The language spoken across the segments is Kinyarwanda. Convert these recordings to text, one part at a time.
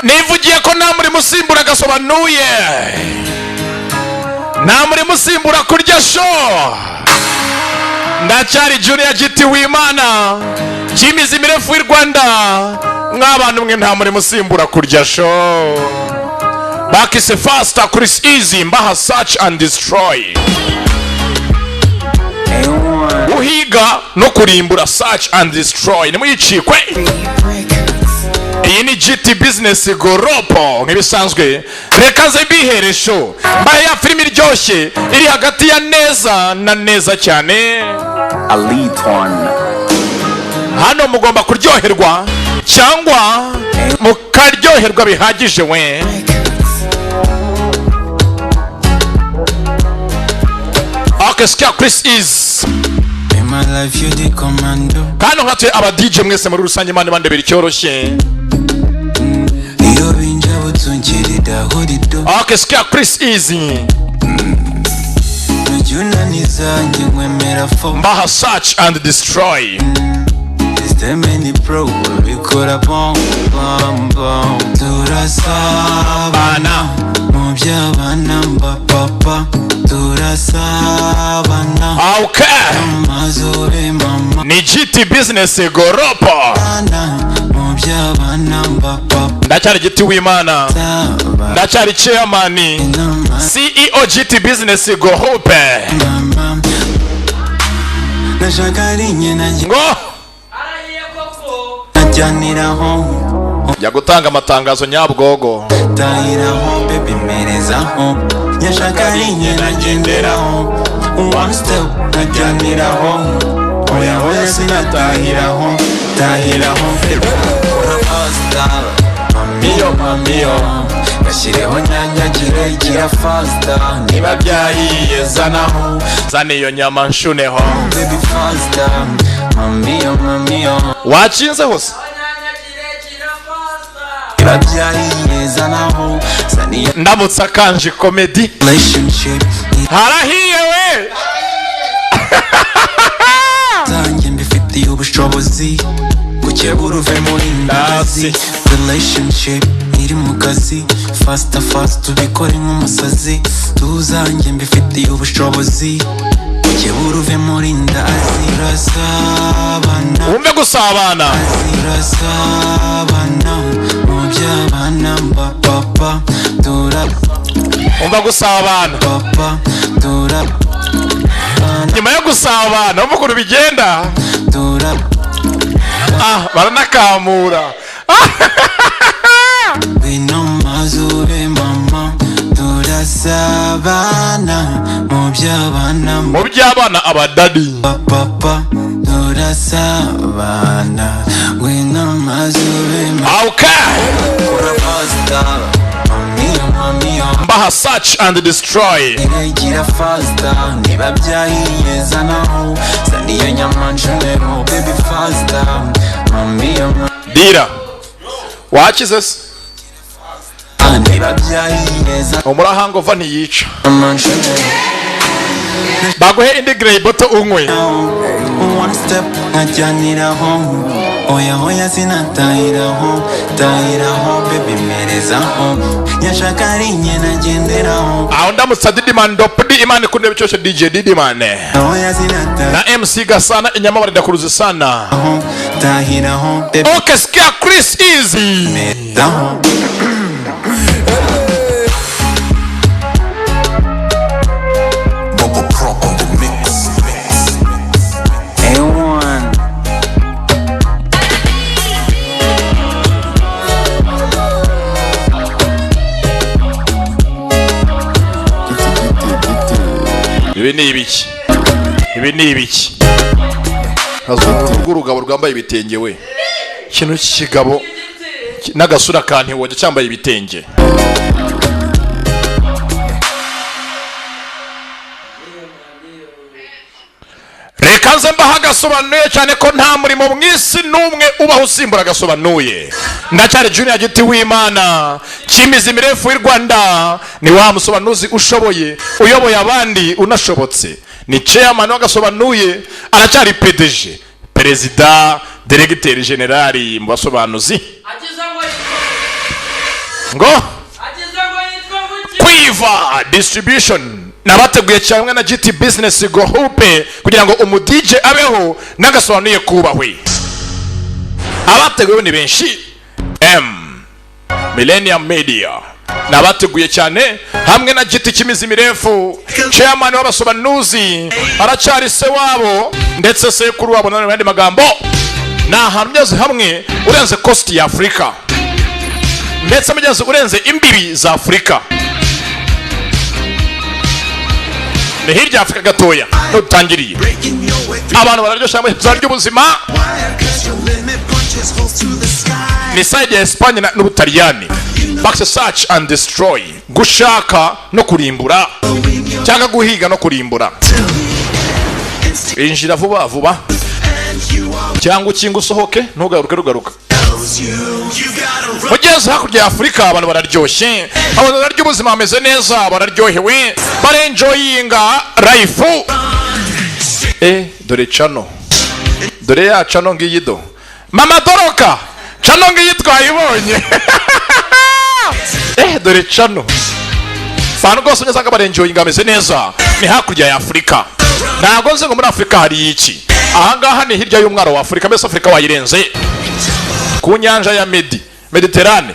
Nivugiye ko nta murimo usimbura agasobanuye, nta murimo usimbura kurya show. Ndacyari Junior Giti w'Imana cy'imizi mirefu y'u Rwanda. Mw'abantu mwe, nta murimo usimbura kurya show. Bakise Faster Chris Easy, mbaha Search and Destroy, guhiga no kurimbura, Search and Destroy. Nimuyicikwe. Iyi ni GT Business Group nk'ibisanzwe. Reka nze mbihere show, mbahe ya filime iryoshye iri hagati ya neza na neza cyane. Aliton. Hano mugomba kuryoherwa cyangwa mukaryoherwa bihagije we. Okay, sikia Chris is In my life, you the commando. Kano nkatwe aba DJ mwese muri rusange, Imana ibandebera icyoroshye. Iyo binja butunjirida horido. Okay, sikia Chris Easy. Nujunaniza nje nkwemera fo. Mbaha Search and Destroy. System ni pro, bikora bom bom bom. Turasabana mu by'abana mba papa. Turasabana. Okay. Mazure mama. Ni GT Business Group. Mu by'abana mba papa. Ndacyari Giti w'Imana, ndacyari chairman, CEO, GT Business Group. Nashaka ari njye nanjye. Ngo Najyaniraho. Jya gutanga amatangazo Nyabugogo. Tahiraho baby, merezaho. Nyashaka ari njye nagenderaho. One step najyaniraho. Oya oya, sinatahiraho. Tahiraho. Ura faster, mamiyo mamiyo. Gashyireho nyanyagire, gira faster. Niba byahiye zanaho, zana iyo nyama nshuneho. Baby faster, mamiyo mamiyo. Wakinze hose. Niba byahiye zanaho. Zana iyo Ndamutse akanje comedy. Relationship. Harahiye we. Zanjye mbifitiye ubushobozi, gukebura uve muri ndazi. Relationship iri mu kazi, faster fast, tubikore nk'umusazi. Tuzanjye mbifitiye ubushobozi, gukebura uve muri ndazi. Turasabana. Wumve gusabana. Turasabana mu by'abana mba papa. Tura Umva gusabana. Papa tura. Nyuma yo gusabana, wumva ukuntu bigenda. Tura. Ah, baranakamura. Ngwino mazure mama, turasabana mu by'abana. Mu by'abana abadadi. Papa turasabana, ngwino mazure mama. Okay. Ura faster, mamiyo mamiyo. Mbaha Search and Destroy. Gira faster, niba byahiye zanaho. Zana iyo nyama nshuneho. Baby faster, mamiyo. Dira wakize se? Niba byahiye zanaho. Umurahangova ntiyica. Nyama nshuneho. Baguhe indi grey bottle unywe. One step nkajyaniraho. Oya oya, sinatahiraho. Tahiraho baby, merezaho. Nyashaka ari njye nagenderaho. Aho ndamutsa Didiman Dopdi, Imana ikunde bicyoshe, DJ Didiman Oya sinatahiraho. na MC Gasana inyama barinda sana. Tahiraho baby. Okay, sikia Chris Easy. Merezaho. Bubble Pro on the mix. A1. Ibi ni ibiki? Ibi ni ibiki? Kazungu rw'urugabo rwambaye ibitenge we, ikintu cy'ikigabo n'agasura ka ntiwojya cyambaye ibitenge. Reka nze mbaha agasobanuye cyane ko nta murimo mu isi n'umwe ubaho usimbura agasobanuye. Ndacyari Junior Giti w'Imana cy'imizi mirefu y'u Rwanda. Ni wa musobanuzi ushoboye, uyoboye abandi, unashobotse. Ni chairman w'agasobanuye, aracyari PDG, perezida directeur general mu basobanuzi. Ngo Quiver Distribution nabateguye cyane na GT Business Group kugira ngo umu DJ abeho n'agasobanuye kubahwe. Abateguye ni benshi. M Millennium Media nabateguye cyane hamwe na Giti cy'imizi mirefu, chairman w'abasobanuzi aracyari se wabo ndetse sekuru wabo. None yandi magambo, ni ahantu byose hamwe urenze coast ya Afurika, ndetse mugeze urenze imbibi za Afurika, ni hirya ya Afurika gatoya dutangiriye. Abantu bararyoshya ry'ubuzima ni side ya Espagne n'Ubutaliyani. Back search and destroy, gushaka no kurimbura cyangwa guhiga no kurimbura. Injira vuba vuba cyangwa ukinga usohoke, ntugaruke rugaruka. Mugeze hakurya ya Afurika abantu bararyoshye, abantu bararya ubuzima, bameze neza, bararyohewe, barenjoyinga life. Dore cano, dore ya cano ngiyi do mama doroka, cano ngiyi twayibonye. Dore cano abantu rwose usanga barenjoyinga, bameze neza. Ni hakurya ya Afurika. Ntabwo nzi ngo muri Afurika hari iki. Ahangaha ni hirya y'umwaro wa Afurika, mbese Afurika wayirenze ku nyanja ya Mediterane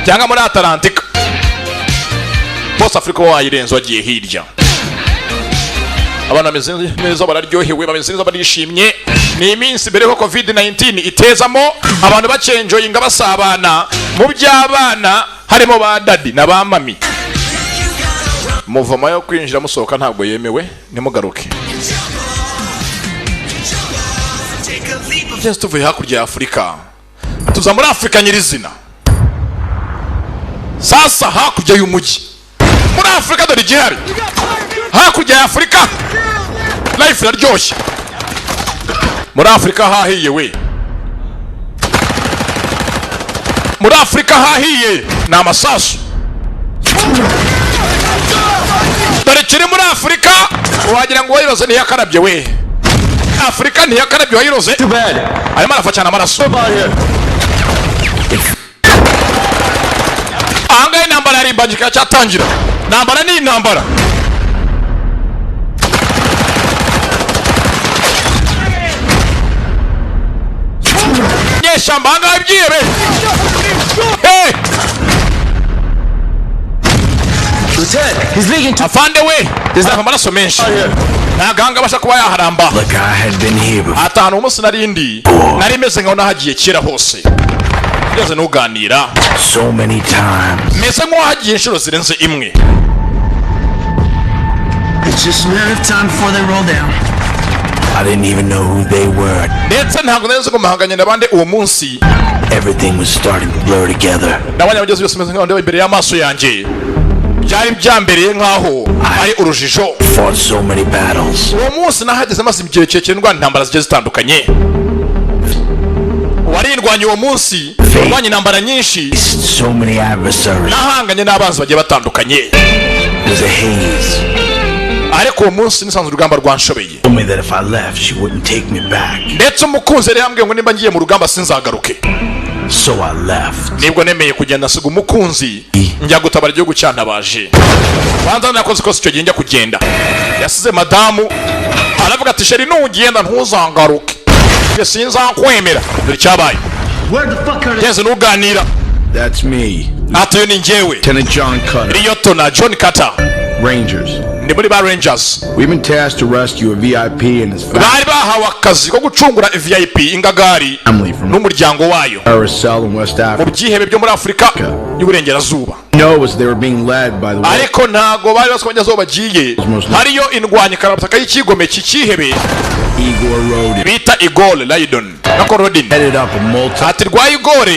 cyangwa muri Atalantika, bose Afurika wayirenze wagiye hirya. Abana bameze neza, bararyohewe, bameze neza, barishimye. Ni iminsi mbere ko COVID-19 itezamo, abantu bacenjoyinga, basabana mu by'abana, harimo ba dadi na ba mami. Muvoma yo kwinjira musohoka ntabwo yemewe, nimugaruke. Byose tuvuye hakurya ya Afurika tuza muri Afurika nyirizina. Sasa hakurya y'umujyi muri Afurika dore igihari. Hakurya ya Afurika life iraryoshye. Muri Afurika hahiye we, muri Afurika hahiye ni amasasu. Dore kiri muri Afurika wagira ngo wayiroze ntiyakarabye we. Afurika ntiyakarabye wayiroze, arimo arafa cyane amaraso. Ahangaha intambara yarimbanyika cyatangira. Intambara ni intambara. Nyeshyamba ahangaha ibyihebe. Afande we arava amaraso menshi, nta gahanga abasha kuba yaharamba. Atanu umunsi narindi nari meze nkaho nahagiye kera hose, ngeze nuganira meze nk'uwahagiye inshuro zirenze imwe. Ndetse ntabwo nari nzi ngo mpahanganye na bande uwo munsi. Nabonye abageze byose meze nkaho ndeba imbere y'amaso yanjye, byari byambereye nkaho ari urujijo. Uwo munsi nahageze maze igihe kirekire ndwana intambara zigiye zitandukanye. Warindwanye uwo munsi, ndwanye intambara nyinshi, nahanganye n'abanzi bagiye batandukanye. Ariko uwo munsi nisanzwe urugamba rwanshobeye. Ndetse umukunzi yari yambwiye ngo nimba ngiye mu rugamba sinzagaruke. Nibwo nemeye kugenda nsiga umukunzi njya gutabara igihugu cyantabaje. Banza nakoze ikosa icyo gihe njya kugenda. Yasize madamu aravuga ati sheri nugenda ntuzangaruke, njye sinzakwemera. Dore icyabaye, ngeze nuganira. Ati uyu ni njyewe Liyotona John Carter, Rangers. Ndi muri ba Rangers. We've been tasked to rescue a VIP and his family Bari bahawe akazi ko gucungura VIP ingagari from n'umuryango wayo RSL in West mu Africa. byihebe byo muri Afurika y'Uburengerazuba. Know as they were being led by the Ariko ntago bari bazi ko bageze aho bagiye hariyo indwanyi karabutaka y'ikigomeki cyihebe Igor Rodin. bita Igor Raidon nako Rodin. Headed up a multi Ati rwa Igor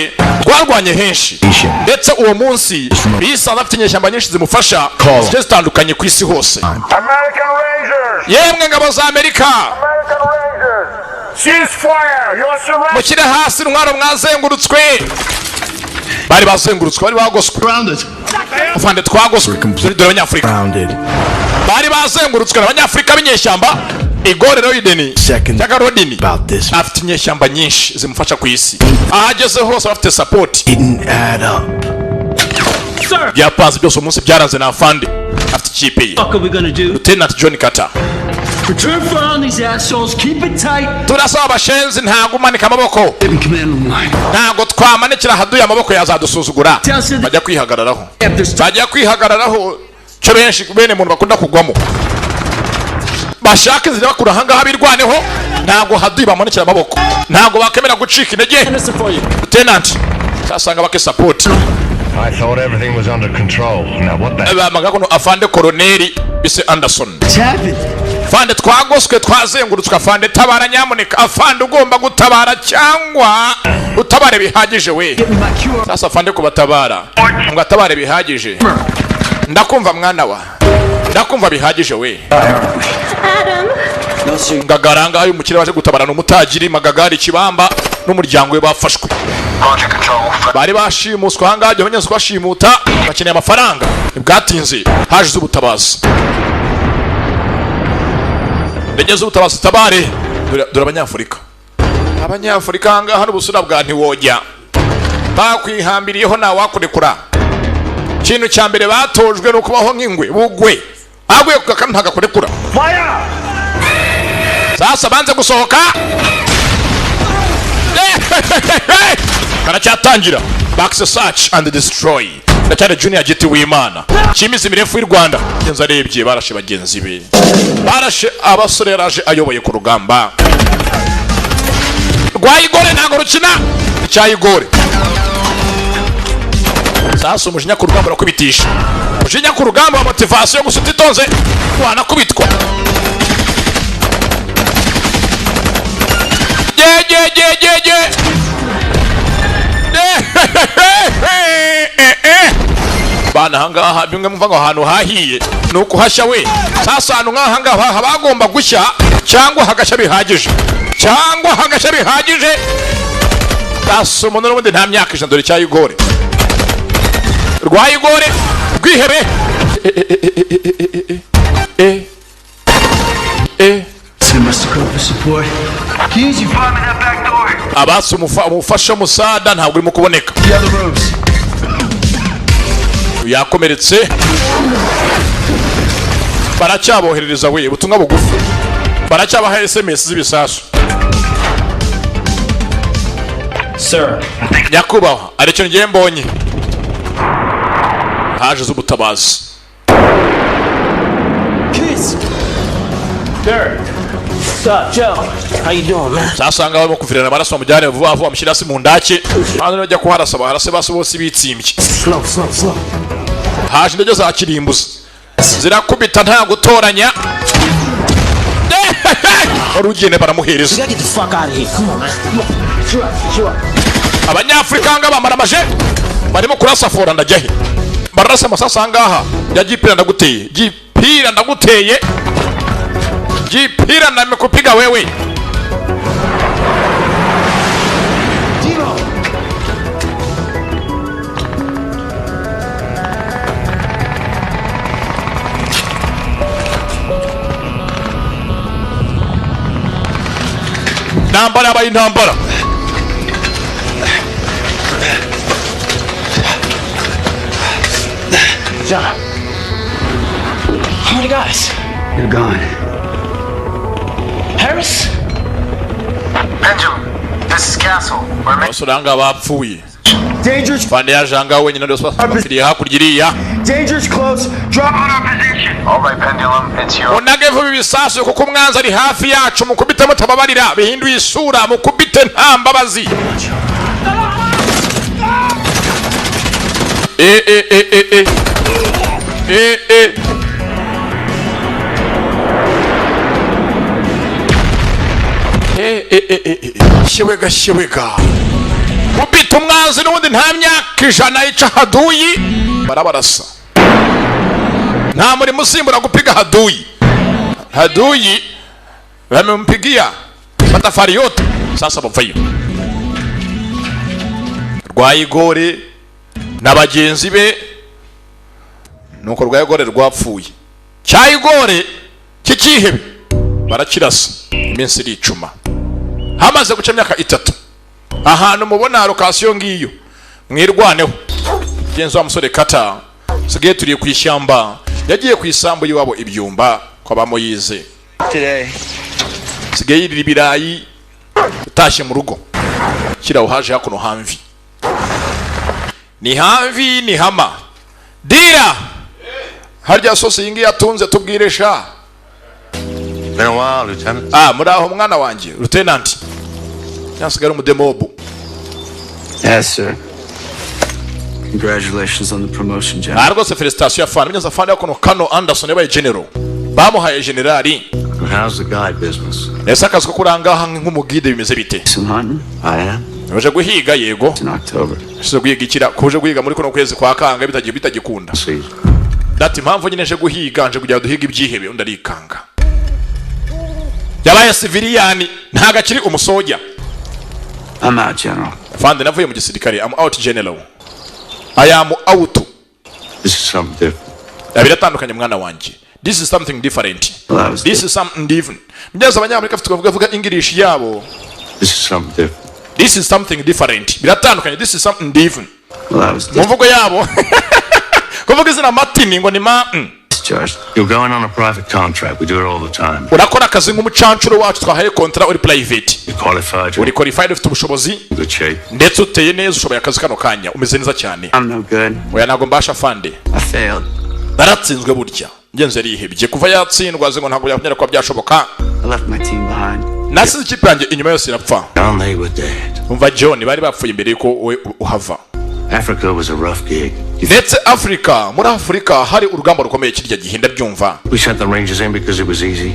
rwarwanye henshi, ndetse uwo munsi bisanze afite inyeshyamba nyinshi zimufasha zigiye zitandukanye ku isi hose. Yemwe ngabo za Amerika, mushyire hasi intwaro, mwazengurutswe. Bari bazengurutswe, bari bagoswe. Afande twagoswe, dore abanyafurika bari bazengurutswe n'abanyafurika b'inyeshyamba. Igor Rodin Second cyangwa Rodin about this afite inyeshyamba nyinshi zimufasha ku isi, aho ageze hose aba afite support. Didn't add up. Byapanze byose umunsi byaranze na afande afite ikipe ye. Fuck are we gonna do? Lieutenant John Carter. Return fire on these assholes. Keep it tight. Turasaba abashenzi, ntabwo umanika amaboko. Didn't command the line. Ntabwo twamanikira haduye amaboko, yazadusuzugura. Bajya kwihagararaho, bajya kwihagararaho. Cyo benshi bene muntu bakunda kugwamo, bashaka inzira bakura ahangaha birwaneho. Ntabwo haduye bamanikira amaboko, ntabwo bakemera gucika intege. Lieutenant sasanga bake support. I thought everything was under control. Now what the Bamaga kuno afande koroneri bise Anderson. What's happened? Afande, twagoswe, twazengurutswe. Afande, tabara nyamuneka. Afande, ugomba gutabara cyangwa utabare bihagije we. Get me my QR. Sasa afande kubatabara ngo atabare bihagije. Ndakumva mwana wa, ndakumva bihagije we. Ngagaranga ayo umukire waje gutabarana umutagiri magagari kibamba n'umuryango we bafashwe, bari bashimuswe ahangaha. Jya abanyazwe bashimuta bakeneye amafaranga. Ntibwatinze haje ubutabazi, ndege z'ubutabazi tabare. Dore abanyafurika, abanyafurika ahangaha n'ubusura bwa ntiwojya bakwihambiriyeho, ntawakurekura. Ikintu cya mbere batojwe ni ukubaho nk'ingwe bugwe, aguye ku gakanu ntagakurekura. Sasa banze gusohoka, karacyatangira. Bax search and destroy. Ndacyari Junior Giti w'Imana cyimizi mirefu y'u Rwanda. Genzi arebye barashe bagenzi be, barashe abasore yaraje ayoboye ku rugamba rwa Igore. Ntabwo rukina icya Igore. Sasa umujinya ku rugamba urakubitisha, umujinya ku rugamba wa motivation gusa, utitonze wanakubitwa. Ye ye ye ye ye. Bana ahangaha bimwe mumva ngo ahantu hahiye ni ukuhashya we. Sasa ahantu nk'ahangaha haba hagomba gushya cyangwa hagashya bihagije, cyangwa hagashya bihagije. Sasa umuntu n'ubundi nta myaka 100. Dore cya Igore rwa Igore rwihebe. Eh, eh, eh. They must have called for support. Keys, you find me that back door. Abatse umufasha musada ntabwo urimo kuboneka. The other rooms. Yakomeretse, baracyaboherereza we ubutumwa bugufi, baracyabaha SMS z'ibisasu. Sir. Nyakubahwa, aricyo ngiye mbonye haje z'ubutabazi. Keys. Derek. What's up, Joe? How you doing, man? Sasanga barimo kuvirana amaraso, bamujyane vuba vuba, bamushyire hasi mu ndake. Hano bajya kuharasa, baharase basi bose bitsimbye. Slow, slow, slow. Haje indege za kirimbuzi zirakubita nta gutoranya. Wari ugende baramuhereza. We gotta get the fuck out of here. Come on, man. Come on. Cheer up, cheer up. Abanyafurika nga bamara amaje barimo kurasa fora. Ndajya he? Bararasa amasasu ahangaha ya jipira. Ndaguteye jipira, ndaguteye jipira, namekupiga wewe. Demo. Ntambara yabaye intambara. John. How many guys? You're gone. Harris? Benjamin, this is Castle. We're making Abasore ahangaha bapfuye. Danger's Fande yaje ahangaha wenyine, ndetse bapfiriye hakurya iriya. danger's close. Drop on our position. All right, Pendulum, it's your Unage vuba ibisasu kuko umwanzi ari hafi yacu. Mukubite mutababarira, bihinduye isura, mukubite nta mbabazi. E e e e e e e. E e e e e. Shewega shewega, kubita umwanzi n'ubundi nta myaka 100 yica haduyi. Barabarasa, nta murimo usimbura gupiga haduyi. Haduyi wamempigia matafari yote. Sasa bavayo Rwayigore na bagenzi be, nuko Rwayigore rwapfuye, cyayigore cy'ikihebe. Barakirasa, iminsi iricuma. Hamaze guca imyaka 3, ahantu mubona location ngiyo, mwirwaneho. Genzo wa musore Kata sigaye turiye ku ishyamba, yagiye ku isambu y'iwabo ibyumba kwa bamoyize. Today. Sigaye yirira ibirayi, utashye mu rugo kiraho haje hakuno. Hamvi ni hamvi ni hama dira harya sose iyi ngiyi atunze, tubwire sha. Been a while, Lieutenant. Ah, muri aho mwana wanjye lieutenant, yasigara umudemobu. Yes, sir. Congratulations on the promotion, General. Ah, rwose félicitations afande. Mugeze afande hakuno, kano Anderson yabaye general, bamuhaye generali. And how's the guide business? Ese akazi ko kurangaha nk'umugide bimeze bite? Some hunting? I am. Uje guhiga? Yego. In October. Uje guhiga ikira kuje guhiga muri kuno kwezi kwa kanga bitagiye bitagikunda. Season. Dati impamvu nyine nje guhiga, nje kugira duhiga ibyihebe. Undi arikanga, yabaye civilian, ntago akiri umusoja. I'm out, General. Afande, navuye mu gisirikare. I'm out, general, I am out. This is something different. Biratandukanye mwana wanjye. This is something different. Well, that was This is something different. Mugeze abanyamerika bafite kuvuga vuga English yabo. This is something different. This is something different, biratandukanye. This is something different. Well, I was Mu mvugo yabo kuvuga izina Martin ngo ni ma. discharged. You're going on a private contract. We do it all the time. Urakora akazi nk'umucancuro wacu twahaye kontra uri private. You're qualified. Uri You're qualified, ufite ubushobozi in good shape. ndetse uteye neza, ushoboye akazi kano kanya, umeze neza cyane. I'm no good. Oya, ntabwo mbasha afande. I failed. Naratsinzwe burya. Ngenzi yarihebye kuva yatsindwa, azi ngo ntabwo byakongera kuba byashoboka. I left my team behind. Nasize ikipe yanjye inyuma yose irapfa. John, they were dead. Umva John, bari bapfuye mbere yuko wowe uhava. Africa was a rough gig. Ndetse Afurika, muri Afurika hari urugamba rukomeye kirya gihe, ndabyumva. We sent the Rangers in because it was easy.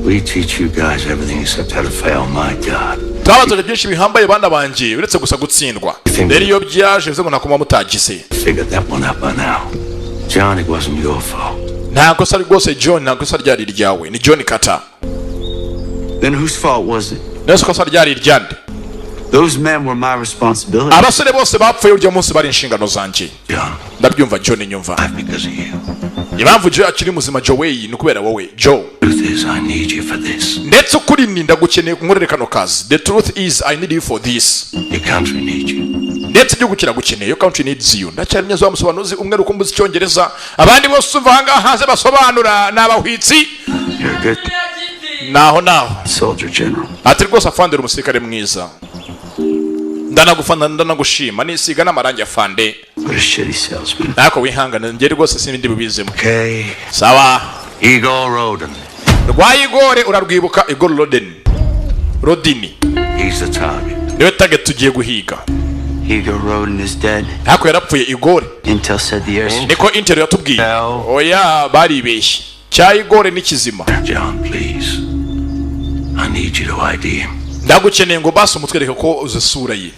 We teach you guys everything except how to fail. My God. Twabatoje byinshi bihambaye bana banjye, uretse gusa gutsindwa. Rero iyo byaje bivuze ngo nta kuba mutagize. Figured that one out by now. John, it wasn't your fault. Nta kosa rwose John, nta kosa ryari iryawe. Ni John Carter. Then whose fault was it? Nese kosa ryari iryande? Those men were my responsibility. Abasore bose bapfuye urya munsi bari inshingano zanjye. John, Ndabyumva John, nyumva. because of you. Impamvu Joe akiri muzima, Joey, ni ukubera wowe Joe. Truth is, I need you for this. Ndetse ukuri ni ndagukeneye kunkorera kano kazi. The truth is, I need you for this. Your country needs you. Ndetse igihugu kiragukeneye. Your country needs you. Ndacyari mwiza wa musobanuzi umwe rukumbuzi icyongereza, abandi bose uva ahangaha hanze basobanura ni abahwitsi. You're a good Naho naho. soldier, General. Ati rwose afande, uri umusirikare mwiza, ndanagufana, ndanagushima, nisiga n'amarangi afande. But a shitty salesman. Ariko wihangane, njye rwose sinindi bubizemo. Okay. Sawa. Igor Roden. Rwa Igore urarwibuka? Igor Roden, Rodini. He's the target. Niwe target tugiye guhiga. Igor Roden is dead. Ariko yarapfuye Igore. Intel said the air. Niko Intel yatubwiye. Oya, baribeshye, cya Igore ni kizima. John, please. I need you to ID him. Ndagukeneye ngo basi umutwereke ko uzi isura ye.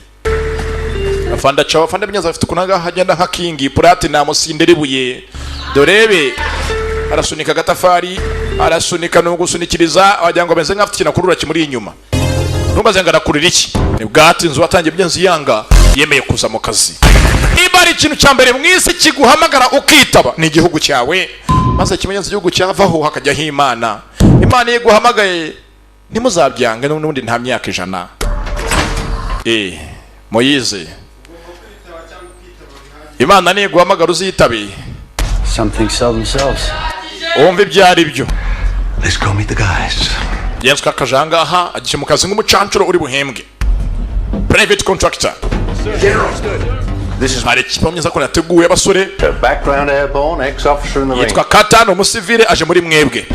Afande aca, afande binyaza afite ukuntu ahangaha agenda nka kingi platinum sindera ibuye dorebe, arasunika agatafari, arasunika ni ugusunikiriza, wagira ngo ameze nk'afite ikintu akurura kimuri inyuma. Ntumbaze ngo arakurira iki. Ni bwati inzu watangiye byenzi yanga, yemeye kuza mu kazi. Niba ari ikintu cya mbere mu isi kiguhamagara ukitaba ni igihugu cyawe, maze ikimenyetso igihugu cyavaho hakajyaho Imana. Imana iyo iguhamagaye ntimuzabyange, n'ubundi nta myaka 100. Moyize, Imana niguhamagara uzitabe. Some things sell themselves. Wumva ibyo ari byo. Let's go meet the guys. Jens kakaje ahangaha agiye mu kazi nk'umucancuro uri buhembwe, private contractor. Hari ikipe myiza ko nateguye abasore. Background airborne, ex-officer in the Yitwa Rangers. Kata, ni umusivile, aje muri mwebwe,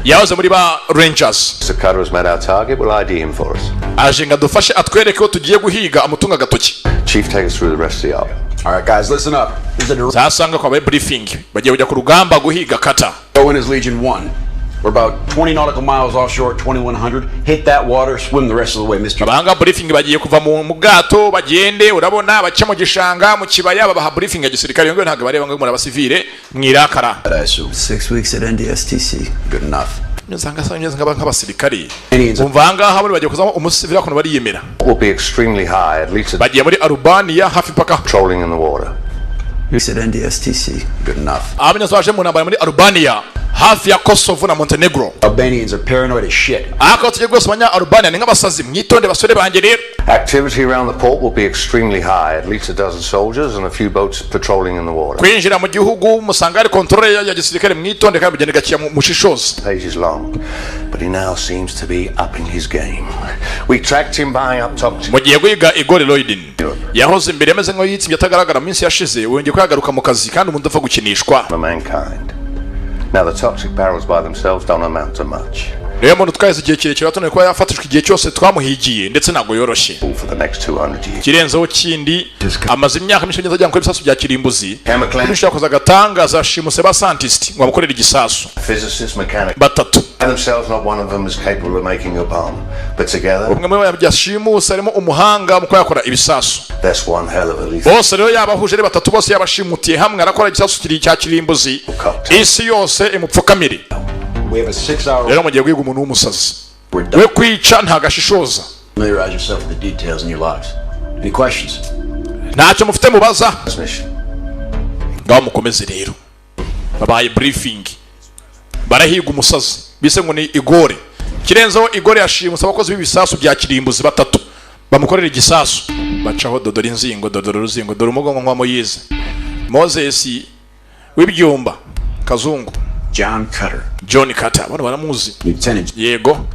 yahoze muri ba Rangers. Mr. Cutter has met our target. We'll ID him for us. Aje ngo adufashe, atwereke ko tugiye guhiga, amutunga agatoki. Chief, take us through the rest of the op. All right, guys, listen up. There's a Zasanga kwabaye briefing, bagiye kujya ku rugamba guhiga Kata. Go in as Legion 1. We're about 20 nautical miles offshore at 2100. Hit that water, swim the rest of the way, Mr. Abahanga briefing bagiye kuva mu bwato bagende, urabona baca mu gishanga, mu kibaya, babaha briefing ya gisirikare. Ngo ntabwo bareba ngo muri abasivile mwirakara. 6 weeks at NDSTC. Good enough. Nsanga sa ngeze nk'abasirikare, umva ahangaha bari bagiye kuzamo umusivile, akuntu bariyemera. Will be extremely high, at least Bagiye muri Albania hafi paka. Trolling in the water. He said NDSTC. Good enough. Abanyuze baje mu ntambara muri Albania, hafi ya Kosovo na Montenegro. Albanians are paranoid as shit. Ariko tujye rwose, abanya Albania ni nk'abasazi. Mwitonde basore banjye rero. Activity around the port will be extremely high, at least a dozen soldiers and a few boats patrolling in the water. Kwinjira mu gihugu musanga hari contrôle ya gisirikare. Mwitonde kandi mugende gakiya, mushishoze. Pages long, but he now seems to be upping his game. We tracked him buying up toxic. Mugiye guhiga Igor Loidin. Yahoze imbere ameze nk'aho yitsibye, atagaragara mu minsi yashize. Wongeye kuyagaruka mu kazi, kandi umuntu upfa gukinishwa. For mankind. Now, the toxic barrels by themselves don't amount to much. Rero muntu twaheze igihe kirekire watoneye kuba yafatishwa, igihe cyose twamuhigiye, ndetse ntabwo yoroshye. For the next 200 years. Ikirenzeho kindi, amaze imyaka myinshi agenda ajya gukora ibisasu bya kirimbuzi. Chemical Bityo yakoze agatangaza, ashimuse ba scientist ngo bamukorere igisasu physicists, mechanics. batatu. By themselves, not one of them is capable of making a bomb. But together, Umwe muri bo yashimuse harimo umuhanga mu kuba yakora ibisasu. that's one hell of a lethal Bose rero yabahuje ari batatu, bose yabashimutiye hamwe, arakora igisasu kiri cya kirimbuzi, isi yose imupfukamire. We have a 6-hour. Rero mugiye guhiga umuntu w'umusazi, we kwica ntagashishoza. Familiarize yourself with the details in your logs. Any questions? Ntacyo mufite mubaza? Mission. Ngaho mukomeze rero. Babaye briefing, barahiga umusazi bise ngo ni Igore. Kirenzeho, Igore yashimuse abakozi b'ibisasu bya kirimbuzi batatu bamukorera igisasu. Bacaho dodora inzingo, dodora uruzingo, dore umugongo nka Moyize, Moses w'ibyumba, kazungu. John Cutter. John Carter, bano baramuzi. Lieutenant. Yego,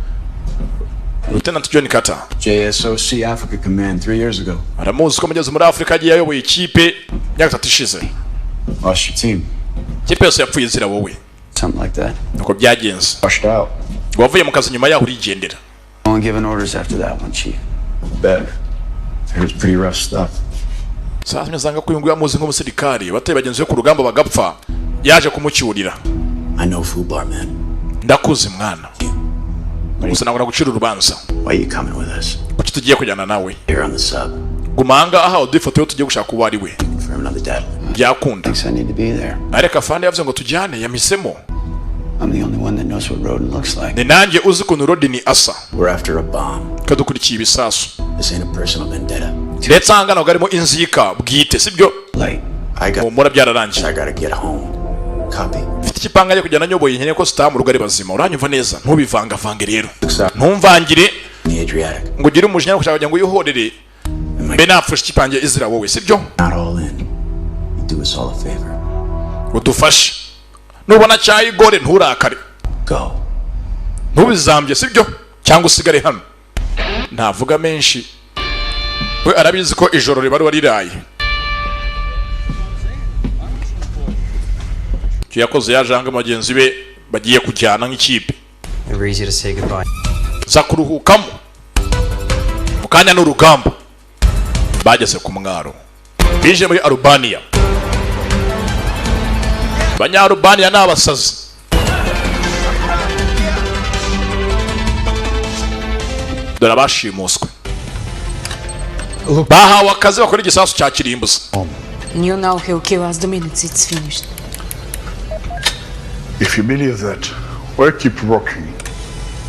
Lieutenant John Carter. JSOC Africa Command 3 years ago. Aramuzi ko mugeze muri Afurika agiye ayoboye ikipe imyaka 3 ishize. Lost your team. Ikipe yose yapfuye inzira wowe. Something like that. Nuko byagenze. Washed out. Wavuye mu kazi nyuma yaho urigendera. No one giving orders after that one, Chief. Bet. It was pretty rough stuff. Sasa nsanga ko uyu nguyu amuzi nk'umusirikari bateye bagenzi be ku rugamba bagapfa, yaje kumucyurira. I know Fubar, man. Ndakuzi mwana, gusa ntabwo nagucira urubanza. Why you coming with us? Kuki tugiye kujyana nawe? Here on the sub. Guma ahangaha uduhe ifoto yo tugiye gushaka uwo ari we. Confirm another dead. Byakunda. Thinks I need to be there. Ariko afande yavuze ngo tujyane, yamisemo. I'm the only one that knows what Roden looks like. Ni nanjye uzi ukuntu Rodin asa. We're after a bomb. Kadukurikiye ibisasu. This ain't a personal vendetta. Ndetse ahangana ntabwo harimo inzika bwite, sibyo? Light. I got. Humura, byararangiye. I gotta get home. Copy. Mfite ikipanga cyo kujyana nyoboye, nkeneye ko sitaha mu rugo ari bazima. Uranyumva neza? Ntubivangavange rero, ntumvangire. The Adriatic. Ngo ugire umujinya wo gushaka kugira ngo uyihorere, mbe napfusha ikipange izira wowe, sibyo? Not all in. You do us all a favor. Udufashe, nubona cyayigore nturakare. Go. Ntubizambye, sibyo? Cyangwa usigare hano. Ntavuga menshi, we arabizi ko ijoro riba riba riraye. Icyo yakoze, yaje ahanga bagenzi be bagiye kujyana nk'ikipe. Never easy to say goodbye. Za kuruhukamo mu kanya n'urugamba. Bageze ku mwaro, bije muri Arubaniya. Abanyarubaniya ni abasazi. Dore abashimuswe bahawe akazi, bakora igisasu cya kirimbuzi. You know he'll kill us the minute it's finished. If you believe that, why keep working?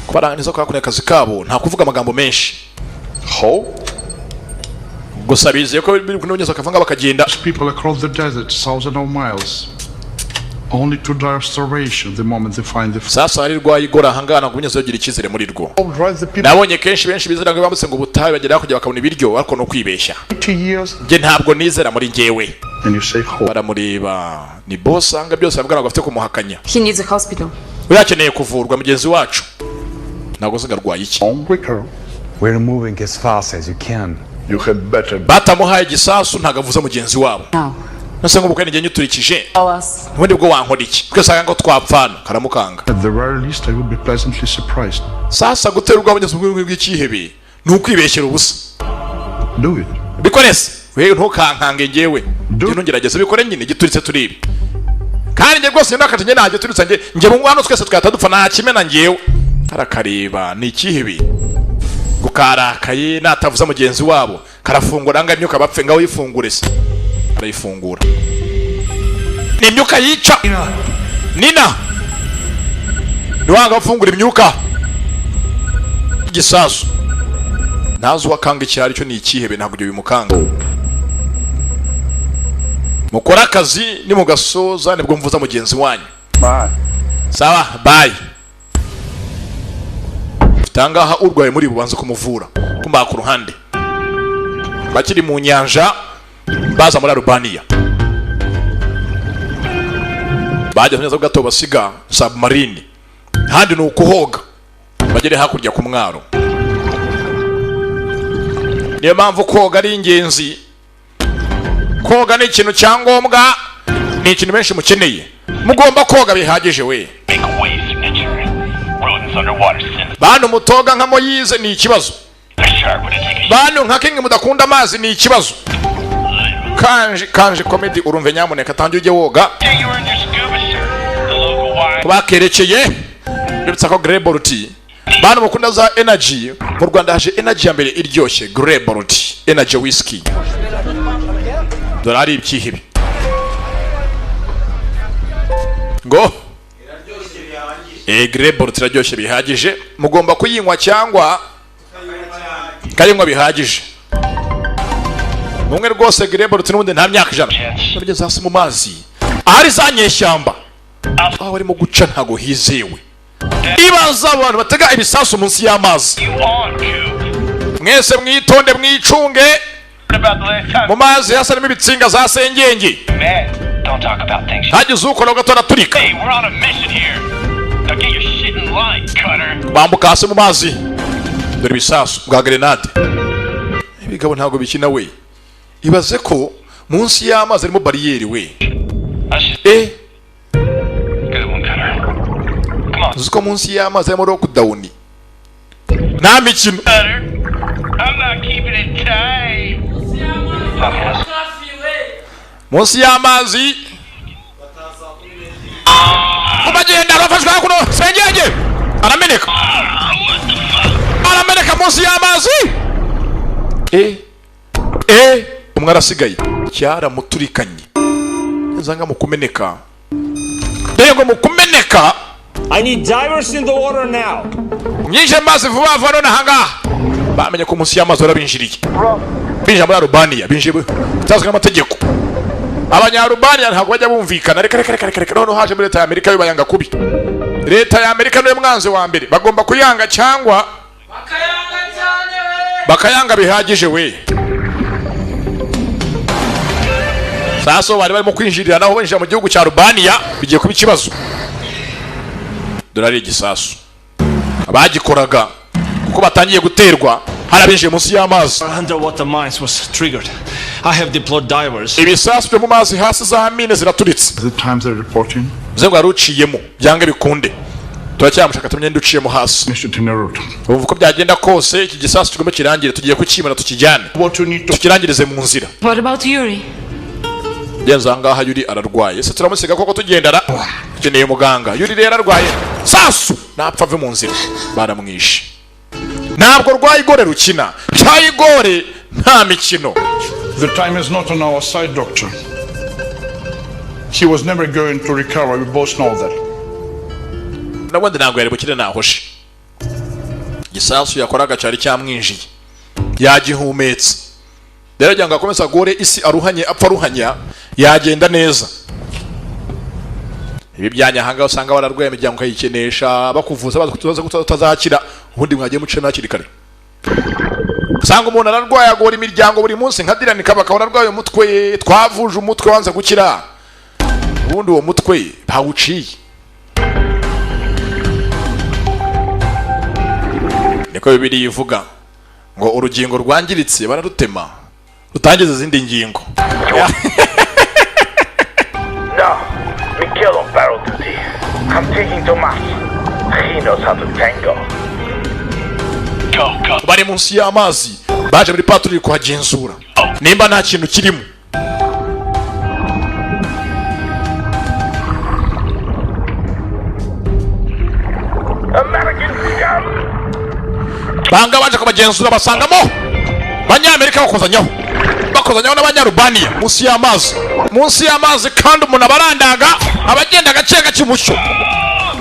Kubarangiza ko bakora akazi kabo, nta kuvuga amagambo menshi. How? Gusa bizeye ko biri kunogeza bakavanga bakagenda. People across the desert, thousands of miles, only to die of starvation the moment they find the Sasa hari rwayigora ahangana ngo unyuze bagira icyizere muri rwo. Nabonye kenshi benshi bizera ngo bambutse ngo ubutayu bagera hakurya bakabona ibiryo, ariko no kwibeshya. Njye ntabwo nizera muri njyewe. Baramureba, ni boss anga byose abwira ngo afite kumuhakanya. He needs a hospital. Uyakeneye kuvurwa mugenzi wacu, ntabwo nzi ngo arwaye iki. We're moving as fast as you can. You had better. Batamuhaye igisasu ntabwo avuza mugenzi wabo. Nase nk'ubukwe nijye nyuturikije ubundi bwo wankora iki? Twese ngo twapfana karamukanga. At the very least, I would be pleasantly surprised. Sasa gutera ubwabo ngeze ubwo bw'ikihebe ni ukwibeshyera ubusa. Do it. Bikore se wewe, ntukankange njyewe, njye ntugerageze bikore nyine gituritse turibi. Kandi njye rwose ndakati njye ntajye turitse, njye njye mu hano twese twahita dupfa, nta kimena njyewe. Karakareba ni ikihebe ngo karakaye natavuza mugenzi wabo karafungura ngo imyuka bapfe. Ngaho yifungure se, arayifungura, ni imyuka yica. Nina niwanga afungura imyuka igisasu, ntazi uwakanga icyo ari cyo, ni ikihebe, ntabwo ibyo bimukanga. Mukore akazi, nimugasoza nibwo mvuza mugenzi wanyu. Bye. Sawa, bye. Tangaha urwaye muri bubanza kumuvura kumba ku ruhande. Bakiri mu nyanja baza muri Albania, bajya neza gato basiga submarine, handi ni ukuhoga bagere hakurya ku mwaro. Niyo mpamvu koga ari ingenzi. Koga ni ikintu cyangombwa, ni ikintu benshi mukeneye. Mugomba koga bihagije we. Bantu mutoga nka Moyize ni ikibazo. Bantu nka King mudakunda amazi ni ikibazo. Kanje kanje comedy urumve nyamuneka tangiye ujye woga. Bakerekeye bibutsa ko Grey Bolt, bantu mukunda za energy, mu Rwanda haje energy ya mbere iryoshye, Grey Bolt energy whisky. Dore ari ibyihibi ngo Grey Bolt iraryoshye bihagije, mugomba kuyinywa cyangwa kayinywa bihagije. Mumwe rwose Grey Bolt n'ubundi nta myaka 100. Nabigeze hasi mu mazi ahari za nyeshyamba, aho barimo guca ntago hizewe. Ibaza abantu batega ibisasu munsi y'amazi. Mwese mwitonde mwicunge. Mu mazi hasa harimo ibitsinga za sengenge. Hagize ukora gato araturika. Bambuka hasi mu mazi. Dore ibisasu bwa grenade. Ibigabo ntago bikina we. Ibaze ko munsi y'amazi harimo bariyeri we. Uzi ko munsi y'amazi harimo lockdown. Nta mikino. Munsi y'amazi kubagenda arafashwe hakuno sengenge arameneka. Arameneka munsi y'amazi. Umwe arasigaye cyaramuturikanye. Nzanga mukumeneka. Yego mukumeneka. I need divers in the water now. Mwinjire mazi vuba vuba none ahangaha. Bamenye ko munsi y'amazi barabinjiriye. Binjira muri Albania, binjiye bitazwi n'amategeko. Abanyarubania ntabwo bajya bumvikana. Reka reka reka reka none haje muri leta ya Amerika bibayanga kubi. Leta ya Amerika niyo mwanzi wa mbere. Bagomba kuyanga cyangwa bakayanga cyane we. Bakayanga bihagije we. Saso bari barimo kwinjirira naho binjira mu gihugu cya Albania bigiye kuba ikibazo. Dore ari igisasu abagikoraga kuko batangiye guterwa harabinjiye munsi y'amazi. Underwater mines was triggered. I have deployed divers. Ibisasu byo mu mazi hasi za mine ziraturitse. The times they're reporting. Bivuze ngo yaruciyemo byange bikunde. Turacyamushaka tumenye nduciyemo hasi. Ubu uko byagenda kose iki gisasu kigomba kirangire, tugiye kukimana tukijyane. Tukirangirize mu nzira. What about Yuri? Genza ngaha Yuri ararwaye. Se turamusiga koko tugendara. Ukeneye muganga. Yuri rero ararwaye. Sasu napfa ave mu nzira. Baramwishe. Ntabwo rwaye igore rukina. Cyayigore nta mikino. The time is not on our side, doctor. He was never going to recover, we both know that. Nabundi ntabwo yari bukire nahoshe. Gisasu yakoraga cyari cyamwinjiye. Yagihumetse. Rero cyangwa akomeza gore isi aruhanye apfa aruhanya yagenda neza. Ibi byanyahanga usanga bararwaye imiryango ukayikenesha bakuvuza baza kutazakira ubundi mwagiye muce nakiri kare. Usanga umuntu ararwaye agora imiryango buri munsi nka Dylan Kabaka ararwaye umutwe, twavuje umutwe wanze gukira. Ubundi uwo mutwe bawuciye. Niko Bibiliya ivuga ngo urugingo rwangiritse bararutema rutangiza izindi ngingo. No, Miguel on barrel duty. I'm taking Tomas. He knows how to tango. Go, go. Bari munsi y'amazi baje muri patrouille kuhagenzura nimba nta kintu kirimo. American scum. Banga baje kubagenzura basangamo Banyamerika bakozanyaho n'Abanyarubaniya munsi y'amazi. Munsi y'amazi kandi umuntu abarandaga abagenda gake gake umucyo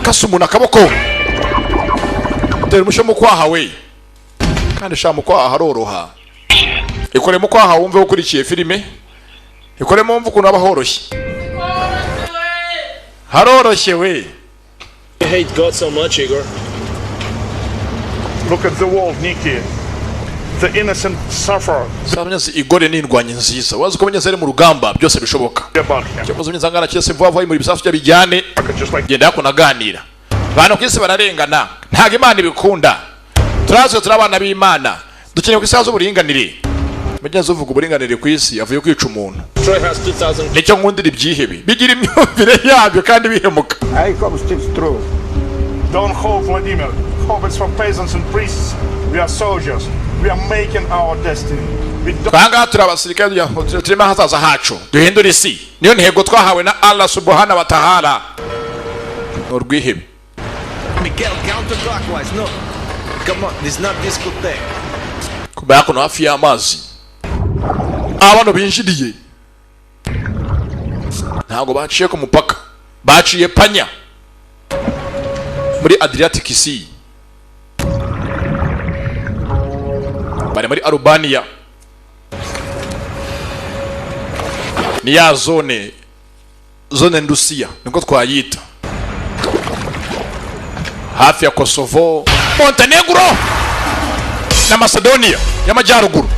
kasa umuntu akaboko tera umucyo mu kwaha we. Kandi sha mu kwaha haroroha. Ikore mu kwaha wumve ukurikiye filime Ikoremo wumva ukuntu haba horoshye. Haroroshye we. You hate God so much, Igor. Look at the world, Nikki. The innocent suffer. Munyezi igore ni indwanyi nziza. Wazi ko munyezi ari mu rugamba byose bishoboka. Cyakoze munyezi angana cyese vuba vuba muri bisasu byabijyane. Genda yako naganira. Abantu kwisi bararengana. Ntago Imana ibikunda. Turazo turabana b'Imana. Dukeneye kwisaza uburinganire. Munyezi uvuga uburinganire kwisi avuye kwica umuntu. Troy has 2000. Nicyo nkundira ibyihebe. Bigira imyumvire yabyo kandi bihemuka. I hope it's true. Don't hope, Vladimir. Hope it's for peasants and priests. We are soldiers. We are making our destiny. We don't Twanga turi abasirikare turimo ahazaza hacu. Duhindura isi. Niyo ntego twahawe na Allah subhanahu wa ta'ala. Urwihebe. Miguel, counterclockwise. No. Come on, this is not discotheque. Kuba kuno hafi y'amazi. Abantu binjiriye. Ntabwo baciye ku mupaka. Baciye panya. Muri Adriatic Sea. Bari muri Albania. Ni ya zone ndusiya niko twayita. Hafi ya Kosovo, Montenegro na Macedonia y'amajyaruguru.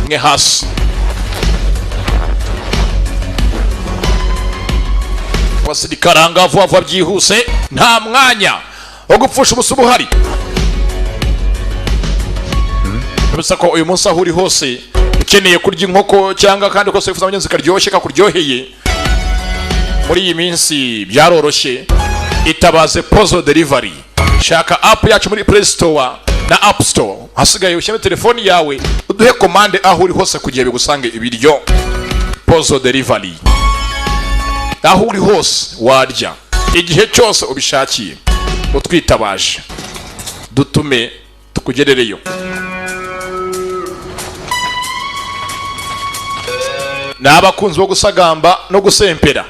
Mwe hasi. Abasirikare vuba vuba byihuse, nta mwanya wo gupfusha ubusa ubuhari. Bisa ko uyu munsi aho uri hose ukeneye kurya inkoko cyangwa kandi kose wifuza abanyenzi karyoshye kakuryoheye, muri iyi minsi byaroroshye. Itabaze Pozo Delivery. Shaka app yacu muri Play Store na App Store. Hasigaye ushyire telefoni yawe uduhe komande aho uri hose kugira bigusange ibiryo. Pozo Delivery. Aho uri hose warya igihe cyose ubishakiye. Utwitabaje dutume tukugerereyo. N'abakunzi bo gusagamba no gusempera,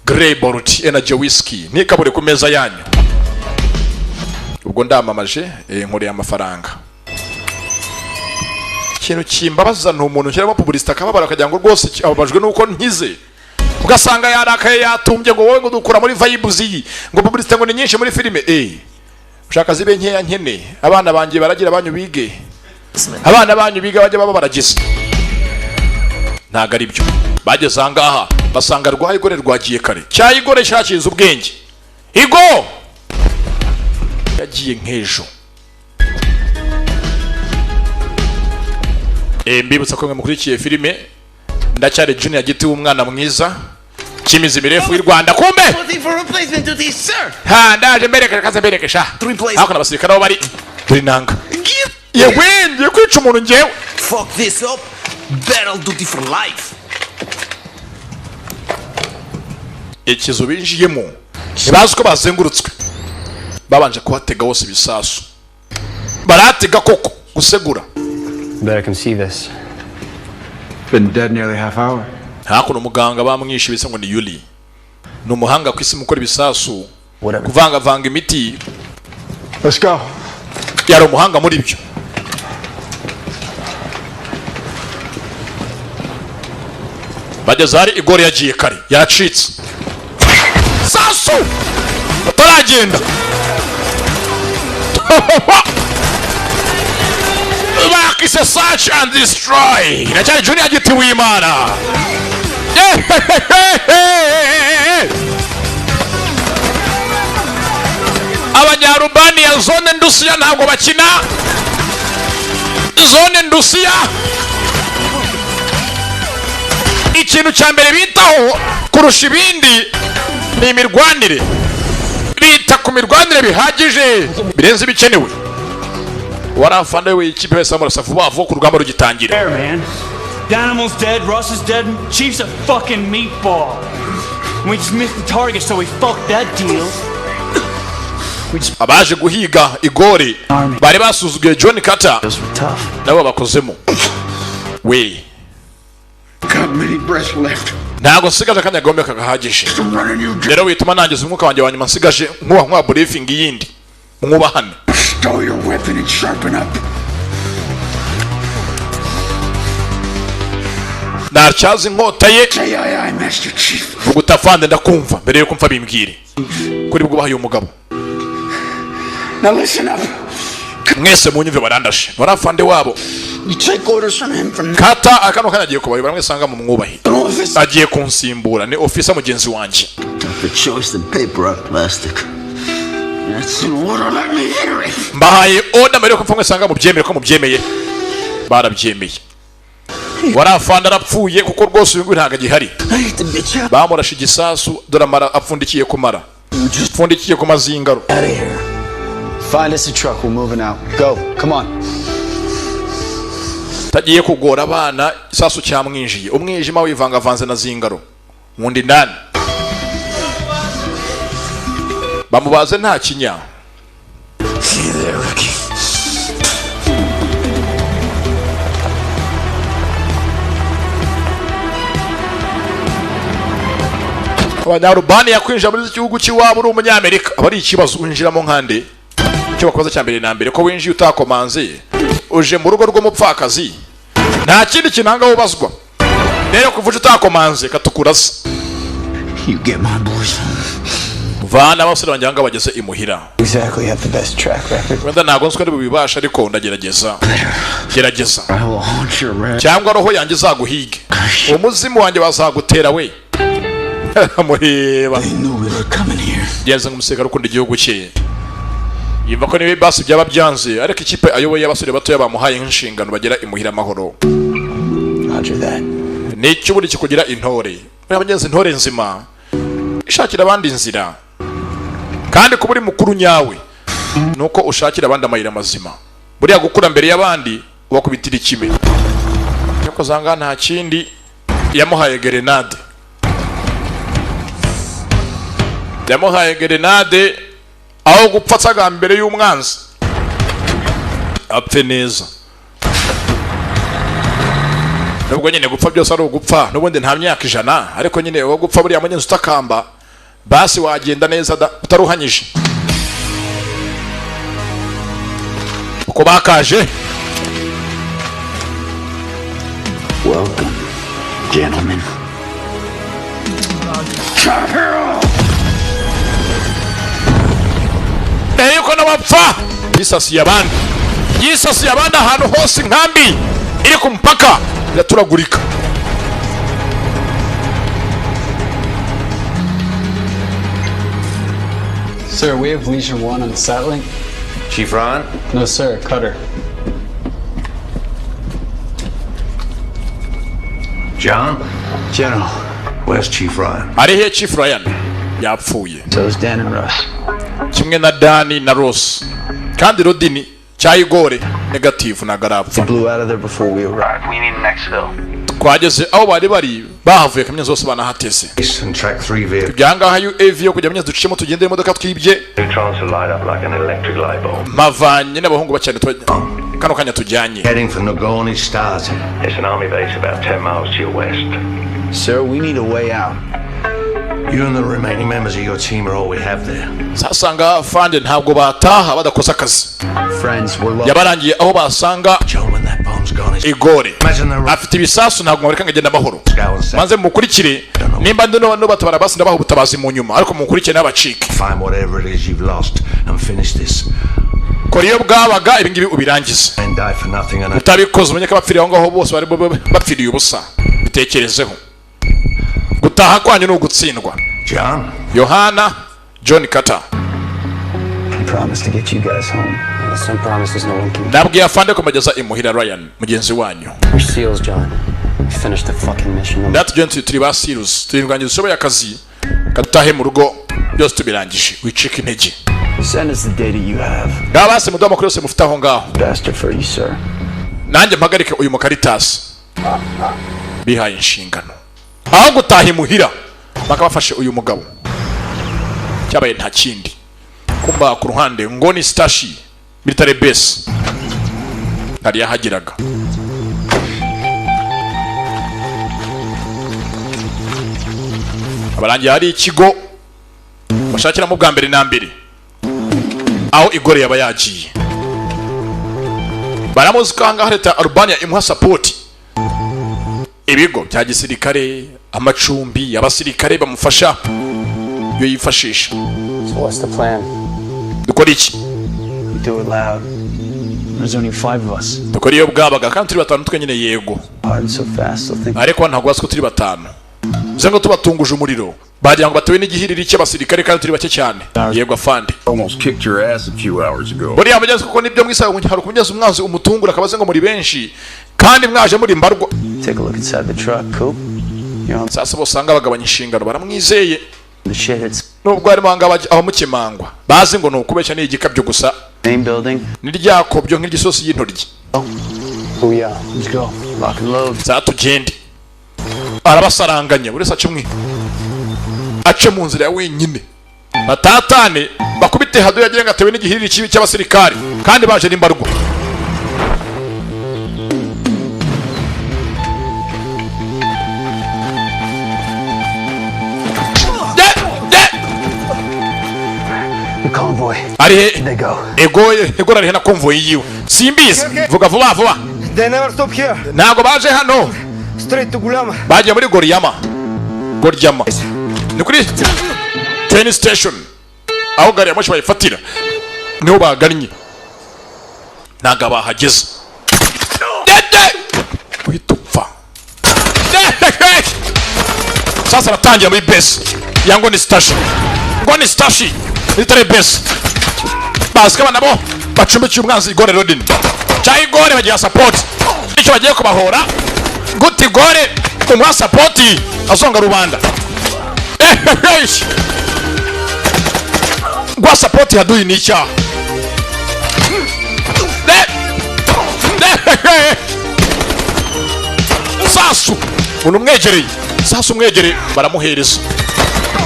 Grey Bolt Energy Whiskey ntikabure ku meza yanyu. Ubwo ndamamaje nkoreye amafaranga. Ikintu kimbabaza ni umuntu nshyiramo publicité akababara akagira ngo rwose ababajwe nuko nkize, ugasanga yarakaye yatumbye ngo wowe ngo dukura muri vibes iyi, ngo publicité ngo ni nyinshi muri filime. Ushaka zibe nkeya nkene, abana banjye baragira banyu bige, abana banyu biga bajya baba baragize. Ntago ari byo. Bageze ahangaha basanga rwa igore rwagiye kare. Cyayigore cyakinze ubwenge. Igo yagiye nkejo. Mbibutsa ko mwe mukurikiye filime ndacyari Junior Giti w'umwana mwiza kimizi mirefu y'u Rwanda. Kumbe ha ndaje mbereke kaze mbereke sha. Hako nabasirikare aho bari turi nanga. Yewe ngiye kwica umuntu ngewe. Fuck this up. Battle duty for life. Ikizu binjiyemo ntibazi ko bazengurutswe, babanje kuhatega hose ibisasu, baratega koko gusegura. Better come see this. Been dead nearly half hour. Hakuno muganga bamwishe bisa ngo ni Yuli. Ni umuhanga ku isi mukora ibisasu, kuvanga vanga imiti. Let's go. Yari umuhanga muri byo. Bageze hari igore yagiye kare, yaracitse. Sasu! Bataragenda. Bakise search and destroy. Ndacyari Junior Giti w'Imana. Abanyarubaniya zone ndusiya ntabwo bakina. Zone ndusiya. Ikintu cya mbere bitaho kurusha ibindi ni imirwanire. Bita ku mirwanire bihagije birenze ibikenewe. Warafanda we ikipe wese amurasa vuba vuba ku rugamba rugitangira. Danimal's dead, Russ is dead, Chief's a fucking meatball. We just missed the target, so we fucked that deal. Abaje guhiga igore bari basuzuguye John Carter nabo bakozemo. We ntabwo nsigaje akanya gahombe kagahagije. Rero wituma nangiza umwuka wanjye wa nyuma nsigaje nkuba briefing yindi mwubahane. Stow your weapon and sharpen up. Natyaza inkota ye. Vuga utafande, ndakumva. Mbere yuko mfa bimbwire kuri bwubaha uyu mugabo. Now listen up. Mwese munyumve, barandashe barafande wabo. You take orders from him from Kata akano kanya agiye kubayobora, mwese mu mwubahe, agiye kunsimbura, ni officer mugenzi wanjye. Tougher choice than paper or plastic. That's in order. Let me hear it. Mbahaye order mbere yuko mfa, mwese mubyemere ko mubyemeye. Barabyemeye, warafanda arapfuye kuko rwose uyu nguyu ntabwo agihari. Bamurashe igisasu, dore amara apfundikiye ku mara, apfundikiye ku mazingaro. Find us a truck. We're moving out. Go. Come on. Tagiye kugora abana, isasu cyamwinjiye, umwijima wivangavanze na zingaro wundi ndani, bamubaze nta kinya. See you there, rookie. Abanyarubani kwinjira muri iki gihugu cy'iwabo uri umunyamerika aba ari ikibazo. Winjiramo nkande? Icyo bakoze cya mbere na mbere, ko winjiye utakomanze, uje mu rugo rw'umupfakazi, nta kindi kintu ahangaha ubazwa. Rero kuva uje utakomanze, katukurasa. You get my boys home. Vana abasore banjye ahangaha bageze imuhira. Exactly have the best track record. Wenda ntabwo nzi ko ari bubibasha, ariko ndagerageza, gerageza. I will haunt your red. Cyangwa roho yanjye izaguhige, umuzimu wanjye bazagutera we. Mureba genza nk'umusirikare ukunda igihugu cye, yumva ko niba basi byaba byanze, ariko ikipe ayoboye y'abasore batoya bamuhaye nk'inshingano bagera imuhira amahoro. Roger that. Ni icyo ubundi kikugira intore. Buriya bagenzi, intore nzima ishakira abandi inzira, kandi kuba uri mukuru nyawe ni uko ushakira abandi amayira mazima. Buriya gukura mbere y'abandi ubakubitira ikime. Ariko zanga nta kindi, yamuhaye gerenade, yamuhaye gerenade. Aho gupfa atsaga mbere y'umwanzi, apfe neza. Nubwo nyine gupfa byose ari ugupfa, n'ubundi nta myaka 100, ariko nyine uwo gupfa buriya mugenzi utakamba, basi wagenda neza da utaruhanyije uko bakaje. Welcome, gentlemen. Mbere yuko n'abapfa, yisasiye abandi, yisasiye abandi ahantu hose. Inkambi iri ku mupaka iraturagurika. Sir, we have Legion 1 on the satlink. Chief Ryan? No, sir. Cutter. John? General. Where's Chief Ryan? Ari he Chief Ryan? Yapfuye. So is Dan and Russ. Kimwe na Dani na Ross, kandi Rodini cyayigore negative, ntabwo arapfa. Blew out of there before we arrived. We need an exfil. Twageze aho bari bari, bahavuye kamenya zose banahateze. And track three vehicles. Ibyangaha UAV yo kujya munyezi duciyemo, tugendere imodoka twibye. Neutrons will light up like an electric light bulb. Mavanye n'abahungu bacyane kano kanya tujyanye. Heading for Nagorny Stars. It's an army base about 10 miles to your west. Sir, we need a way out. You and the remaining members of your team are all we have there. Sasanga fande, ntabwo bataha badakoze akazi. Friends, we're lost. Yabarangiye aho basanga Igore afite ibisasu. Ntabwo mwareka ngo agende amahoro. Maze mukurikire, nimba ndi no batabara, basi ndabaha ubutabazi mu nyuma, ariko mukurikire n'abacike. Find whatever it is you've lost and finish this. Kora iyo bwabaga, ibi ngibi ubirangize. And die for nothing and Utabikoze, umenye ko abapfiriye aho ngaho bose bari bapfiriye ubusa. Bitekerezeho, gutaha kwanyu ni ugutsindwa. John? Yohana John Carter. I promise to get you guys home. Some promises no one can. Nabwiye afande kumugeza imuhira Ryan mugenzi wanyu. We're SEALs, John. We finished the fucking mission. Natwe John turi ba SEALs, turi indwanyi zishoboye akazi. Kadutahe mu rugo byose tubirangije, wicika intege. Send us the data you have. Ngaho basi muduhe amakuru yose mufite aho ngaho. Faster for you, sir. Nanjye mpagarike uyu mukaritasi. Bihaye inshingano, aho gutaha imuhira bakaba bafashe uyu mugabo. Cyabaye nta kindi, kumba ku ruhande ngo ni stashi military base ntari yahageraga. Abarangiye hari ikigo bashakiramo bwa mbere na mbere aho Igore yaba yagiye. Baramuzi ko ahangaha leta ya Albania imuha support. Ibigo bya gisirikare, amacumbi abasirikare bamufasha iyo yifashisha. So what's the plan? Dukora iki? We do it loud. There's only five of us. Dukora iyo bwabaga kandi turi batanu twenyine, yego. Hard so fast, they'll think. Ariko ntabwo bazi ko turi batanu, bivuze ngo tubatunguje umuriro bagira ngo batewe n'igihiriri cy'abasirikare kandi turi bake cyane. Yego afande. Almost kicked your ass a few hours ago. Buriya mugezi kuko nibyo mwisa hari kumugeza umwanzi umutungura akabaze ngo muri benshi kandi mwaje muri mbarwa. Take a look inside the truck, Coop. You're on Sasa bosanga bagabanya inshingano, baramwizeye. the shit hits Nubwo harimo ahangaha abamukemangwa bazi ngo ni ukubeshya, ni igikabyo gusa. Main building. Ni ryakobyo nk'igisosi y'intoryi. Booyah. Let's go. Lock and load. Za tugende. Arabasaranganya, buri wese ace umwe, ace mu nzira ya wenyine, batatane bakubite hado yagira ngo atewe n'igihiriri kibi cy'abasirikari kandi baje n'imbarwa. The convoy. Ari he? They go. Ego ego, ari he na convoy yiwe? Simbizi, vuga vuba vuba. They never stop here. Ntabwo baje hano. Straight to Gulama. Bagiye muri Goriyama. Goryama ni kuri train station aho gari ya moshi bayifatira, niho bagannye, ntabwo bahageze. Dede uhita upfa. Dede! Sasa aratangira muri base ya ngo ni station, ngo ni station itari base. Bazi ko abana bo bacumbikiye umwanzi Igore Rodin cyangwa Igore bagiye support, icyo bagiye kubahora guti Igore umuha support azonga rubanda. Gwa support haduyi ni icyaha. Sasu umuntu umwegereye, sasu umwegereye, baramuhereza,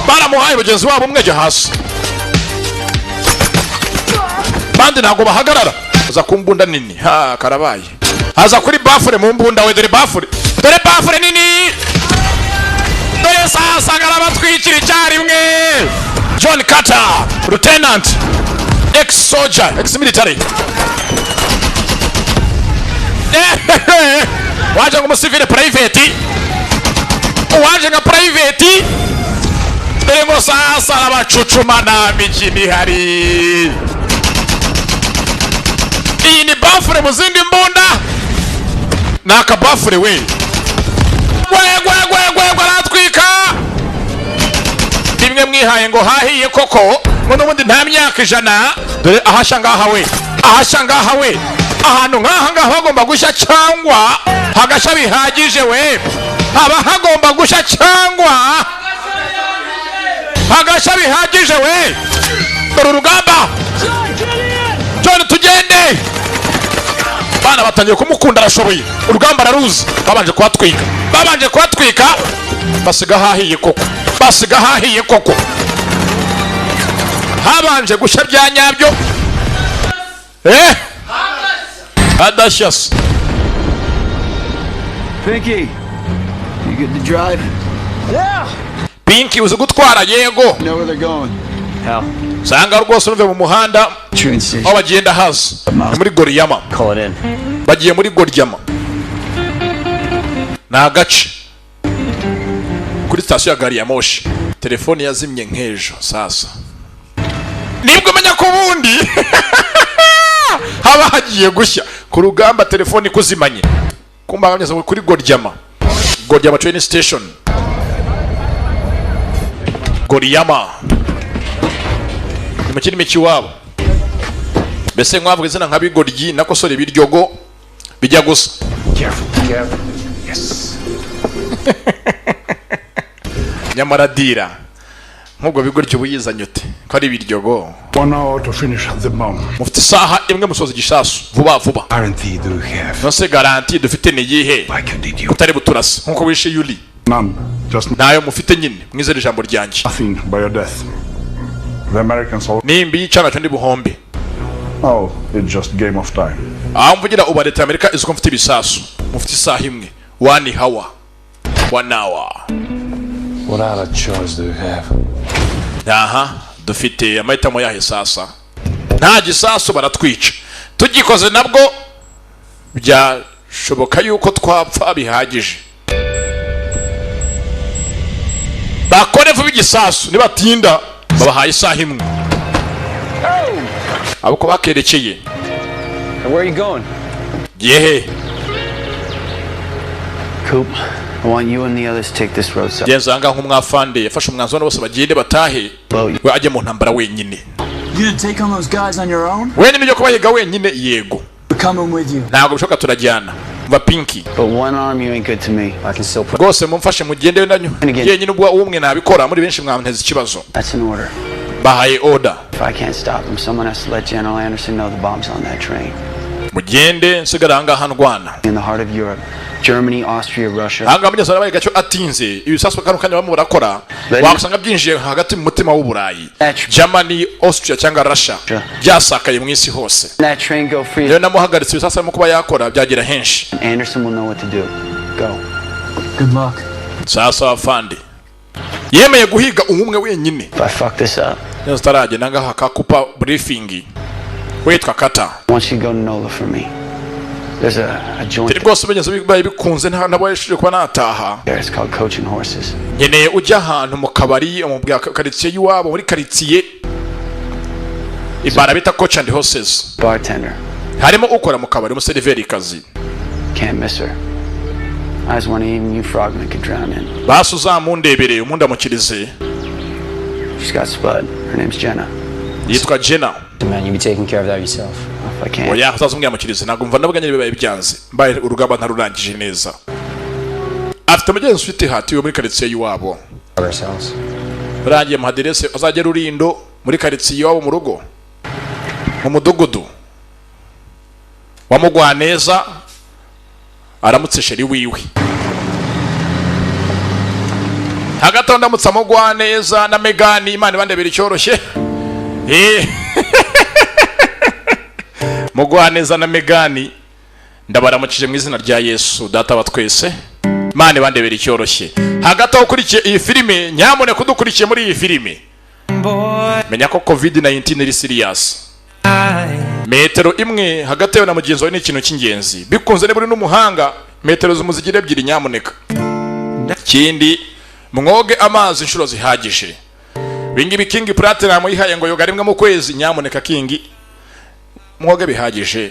baramuhaye bagenzi wabo umwege hasi. Bandi ntabwo bahagarara, aza ku mbunda nini, ha karabaye, aza kuri bafure mu mbunda we. Dore bafure, dore bafure nini, dore sasa ngarabatwikira icyarimwe. John Carter, lieutenant, ex soldier, ex military, waje ngo umusivile private, uwaje nka private. Dore ngo sasa arabacucuma, nta mikino ihari. Iyi ni bafure mu zindi mbunda, ni akabafure we. Gwegwegwegwegwe aratwika rimwe mwihaye ngo hahiye koko, ngo n'ubundi nta myaka 100. Dore ahashya ngaha we, ahashya ngaha we, ahantu nk'aha ngaha hagomba gushya cyangwa hagashya bihagije we, haba hagomba gushya cyangwa hagashya bihagije we. Dore urugamba, John tugende. Bana batangiye kumukunda, arashoboye, urugamba araruzi. Babanje kuhatwika, babanje kuhatwika, basiga hahiye koko, basiga hahiye koko, habanje gushya bya nyabyo. Hadashya se. Pinky, you good to drive? Yeah. Pinky uzi gutwara? Yego. Know where they're going. How? Sanga rwose uruve mu muhanda Train station. aho bagenda hasi ni muri Goriyama. Call it in. Bagiye muri Goryama, ni agace kuri sitasiyo ya gari ya moshi. Telefone yazimye nk'ejo. Sasa nibwo umenya ko ubundi haba hagiye gushya ku rugamba, telefone ikuzimanye. Kumba bameze kuri Goryama, Goryama train station, Goriyama ni mu kirimi cy'iwabo. Mbese mwavuga izina nka bigoryi nako sore biryogo bijya gusa. Careful, careful. Yes. Nyamara dira nk'ubwo bigoryi uba uyizanye ute ko ari ibiryogo? 1 hour to finish the bomb. Mufite isaha imwe musoza igisasu vuba vuba. Guarantee do you have? Nose garanti dufite ni iyihe kutari buturase nkuko wishe Yuli? None. Just Ntayo mufite nyine, mwizere ijambo ryanjye. nothing by your death. The Americans all. Nimba yica nacyo ndi buhombe. Oh, it's just game of time. Aho mvugira uba leta ya Amerika izi ko mfite ibisasu. Mufite isaha imwe, one hour, 1 hour. What other choice do you have? Aha dufite amahitamo yahe sasa? Nta gisasu baratwica, tugikoze nabwo byashoboka yuko twapfa bihagije. Igisasu nibatinda babahaye isaha imwe abo ko bakerekeye. Where are you going? Giye he? Coop, I want you and the others to take this road south. Genza ahangaha nk'umwafande yafashe umwanzuro, bose bagende batahe, we ajye mu ntambara wenyine. You gonna take on those guys on your own? Wenyine ujya kubahiga wenyine? Yego. We're coming with you. Ntabwo bishoboka, turajyana. Mva Pinki. But one arm, you ain't good to me. I can still put. Rwose mumfashe mugende nanyu yenyine, ubwo umwe nabikora, muri benshi mwanteza ikibazo. That's an order. Bahaye order. If I can't stop him, someone has to let General Anderson know the bomb's on that train. Mugende, nsigara ahangaha ndwana. In the heart of Europe, Germany, Austria, Russia. Ahangaha mugeze barabaye gacyo atinze ibisasu kano kanya barimo barakora, wakusanga byinjiye hagati mu mutima w'Uburayi, Germany, Austria cyangwa Russia, byasakaye mu isi hose. That train go free. Rero namuhagaritse ibisasu arimo kuba yakora byagera henshi. Anderson will know what to do. Go. Good luck. Sasa afande yemeye guhiga umwe wenyine. If I fuck this up, neza utaragenda ngaha kakupa briefing witwa Kata. I want you to go to Nola for me. There's a joint Turi rwose bigeze bibaye bikunze ntabwo yashije kuba nataha. there. It's called Coach and Horses. Nkeneye ujya ahantu mu kabari mu bwa karitsiye y'iwabo, muri karitsiye ibara bita Coach and Horses. Bartender. Harimo ukora mu kabari, umuseriveri-kazi. Can't miss her. Eyes one even you frogmen could drown in. Basi uzamundebereye umundamukirize. She's got Spud. Her name's Jenna. Yitwa Jenna. Man, you be taking care of that yourself. If I can't. Oya, utazumwiyamukirize, ntabwo mva ndavuga nyine bibaye byanze mbaye urugamba ntarurangije neza. Afite mugenzi ufite hati yo muri karitsiye y'iwabo. Ourselves. Urangiye mu aderese azagera urindo muri karitsiye iwabo mu rugo mu mudugudu wa Mugwaneza, aramutse chérie wiwe. Hagati aho ndamutse Amugwaneza na Megani, Imana ibandebera icyoroshye. Mugwaneza na Megani, ndabaramukije mu izina rya Yesu Data wa twese, Imana ibandebera icyoroshye. Hagati aho ukurikiye iyi filime, nyamuneka udukurikiye muri iyi filime, menya ko COVID 19 iri serious. Metero imwe hagati yawe na mugenzi wawe ni ikintu cy'ingenzi. Bikunze niba uri n'umuhanga, metero z'umuzigire ebyiri nyamuneka. Ikindi, mwoge amazi inshuro zihagije. Ibingibi King Platinum yihaye ngo yoga rimwe mu kwezi, nyamuneka King mwoge bihagije.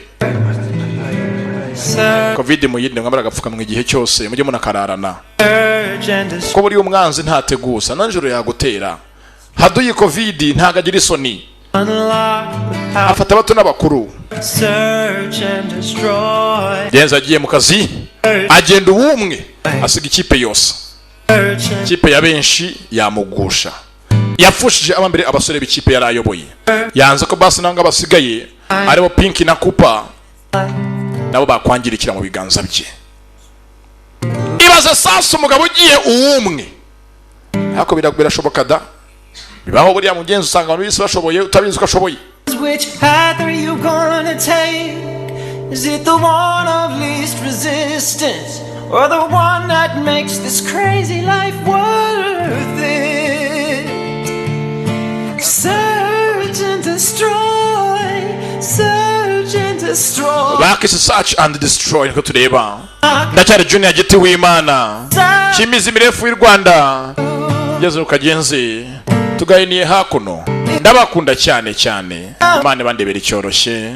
COVID muyirinde, mwambara agapfukamunwa igihe cyose, mujye munakararana, ko buriya umwanzi ntateguza na nijoro yagutera. Haduyi COVID ntago agira isoni, afata abato n'abakuru. Genza agiye mu kazi, agenda uwumwe asiga ikipe yose. Ikipe ya benshi yamugusha, yapfushije abambere abasore b'ikipe yari ayoboye. Yanze ko basi nanga basigaye aribo Pinki na Kupa nabo bakwangirikira mu biganza bye. Ibaze sasa umugabo ugiye uwumwe, ariko birashoboka da, bibaho buriya mugenzi, usanga abantu bisi bashoboye utabizi ko ashoboye. Which path are you gonna take? Is it the one of least resistance, or the one that makes this crazy life worth it? Search and destroy, search and destroy. Bakise Search and Destroy niko tureba. Ndacyari Junior Giti w'Imana, Kimizi mirefu y'u Rwanda, ngeze ukagenze tugahiniye hakuno. Ndabakunda cyane cyane, Imana ibandebera icyoroshye.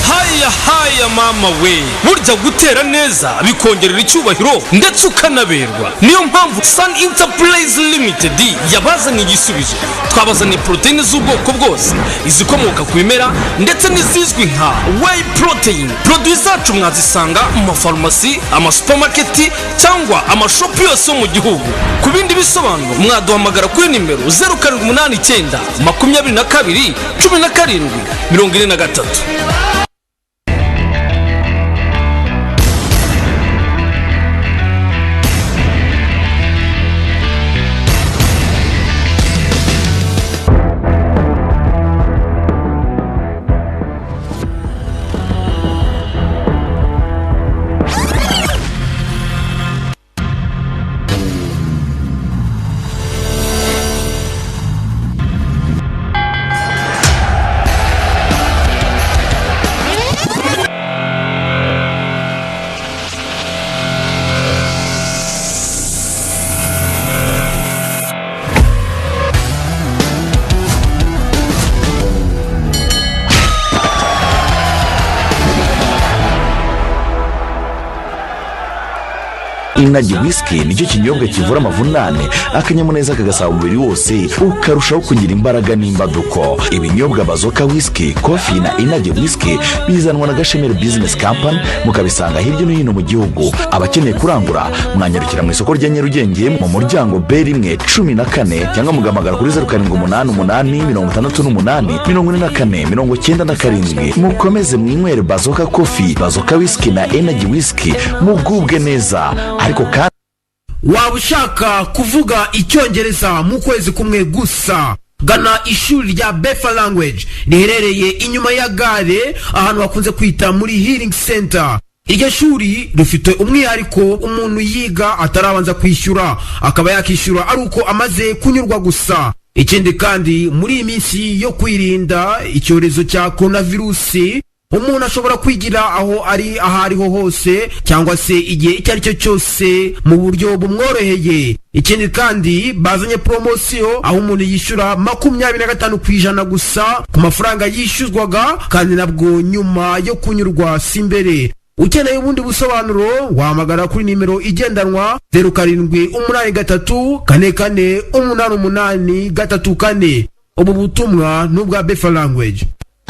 Haya haya mama we, burya gutera neza bikongerera icyubahiro ndetse ukanaberwa. Niyo mpamvu Sun Enterprise Limited yabazaniye igisubizo. Twabazaniye poroteyine z'ubwoko bwose, izikomoka ku bimera ndetse n'izizwi nka whey protein. Produit zacu mwazisanga mu mafarumasi, amasupamaketi cyangwa amashopu yose yo mu gihugu. Ku bindi bisobanuro mwaduhamagara kuri nimero 0789 22 17 43. Energy Whisky nicyo kinyobwa kivura amavunane, akanyamuneza kagasaba umubiri wose, ukarushaho kugira imbaraga n'imbaduko. Ibinyobwa Bazoka Whisky, Coffee na Energy Whisky bizanwa na Gashemeri Business Company, mukabisanga hirya no hino mu gihugu. Abakeneye kurangura mwanyarukira mu isoko rya Nyarugenge mu muryango B1 14, cyangwa mugahamagara kuri 0788 68 44 97. Mukomeze mwinywere Bazoka Coffee, Bazoka Whisky na Energy Whisky, mugubwe neza. Ariko kandi Waba ushaka kuvuga icyongereza mu kwezi kumwe gusa? Gana ishuri rya Befa Language riherereye inyuma ya gare, ahantu bakunze kwita muri Healing Center. Iryo shuri rifite umwihariko: umuntu yiga atarabanza kwishyura, akaba yakishyura ari uko amaze kunyurwa gusa. Ikindi kandi, muri iyi minsi yo kwirinda icyorezo cya coronavirusi, umuntu ashobora kwigira aho ari, aho ariho hose, cyangwa se igihe icyo ari cyo cyose mu buryo bumworoheye. Ikindi kandi, bazanye poromosiyo aho umuntu yishyura 25% gusa ku mafaranga yishyuzwaga, kandi nabwo nyuma yo kunyurwa, si mbere. Ukeneye ubundi busobanuro wahamagara kuri nimero igendanwa 0783448834. Ubu butumwa ni ubwa Befa Language.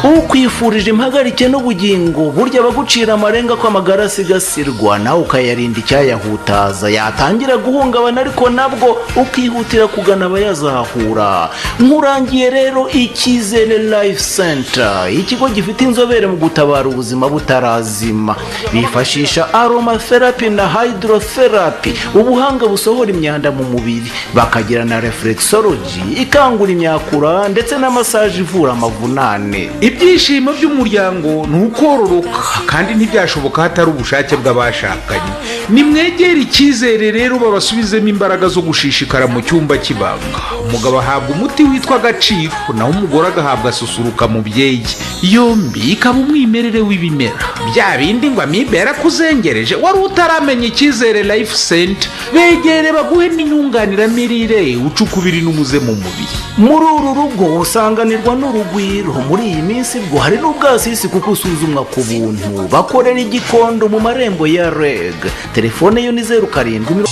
Ukwifurije impagarike n'ubugingo. Burya abagucira amarenga ko amagara asigasirwa, nawe ukayarinda icyayahutaza yatangira guhungabana, ariko nabwo ukihutira kugana abayazahura. Nkurangiye rero Icyizere Life Center, ikigo gifite inzobere mu gutabara ubuzima butarazima. Bifashisha aromatherapy na hydrotherapy, ubuhanga busohora imyanda mu mubiri, bakagira na reflexology ikangura imyakura, ndetse na massage ivura amavunane. Ibyishimo by'umuryango ni ukororoka, kandi ntibyashoboka hatari ubushake bw'abashakanye. Nimwegere Icyizere rero babasubizemo imbaraga zo gushishikara mu cyumba cy'ibanga. Umugabo ahabwa umuti witwa Agaciro, naho umugore agahabwa Susuruka Mubyeyi, yombi ikaba umwimerere w'ibimera. Bya bindi ngo amibe yarakuzengereje wari utaramenya Icyizere Life Center, begere baguhe n'inyunganiramirire uca ukubiri n'umuze mu mubiri. Muri uru rugo usanganirwa n'urugwiro. Muri iyi minsi bwo hari n'ubwasisi kuko usuzumwa ku buntu. Bakorera Igikondo mu marembo ya REG. Telefone yo ni 07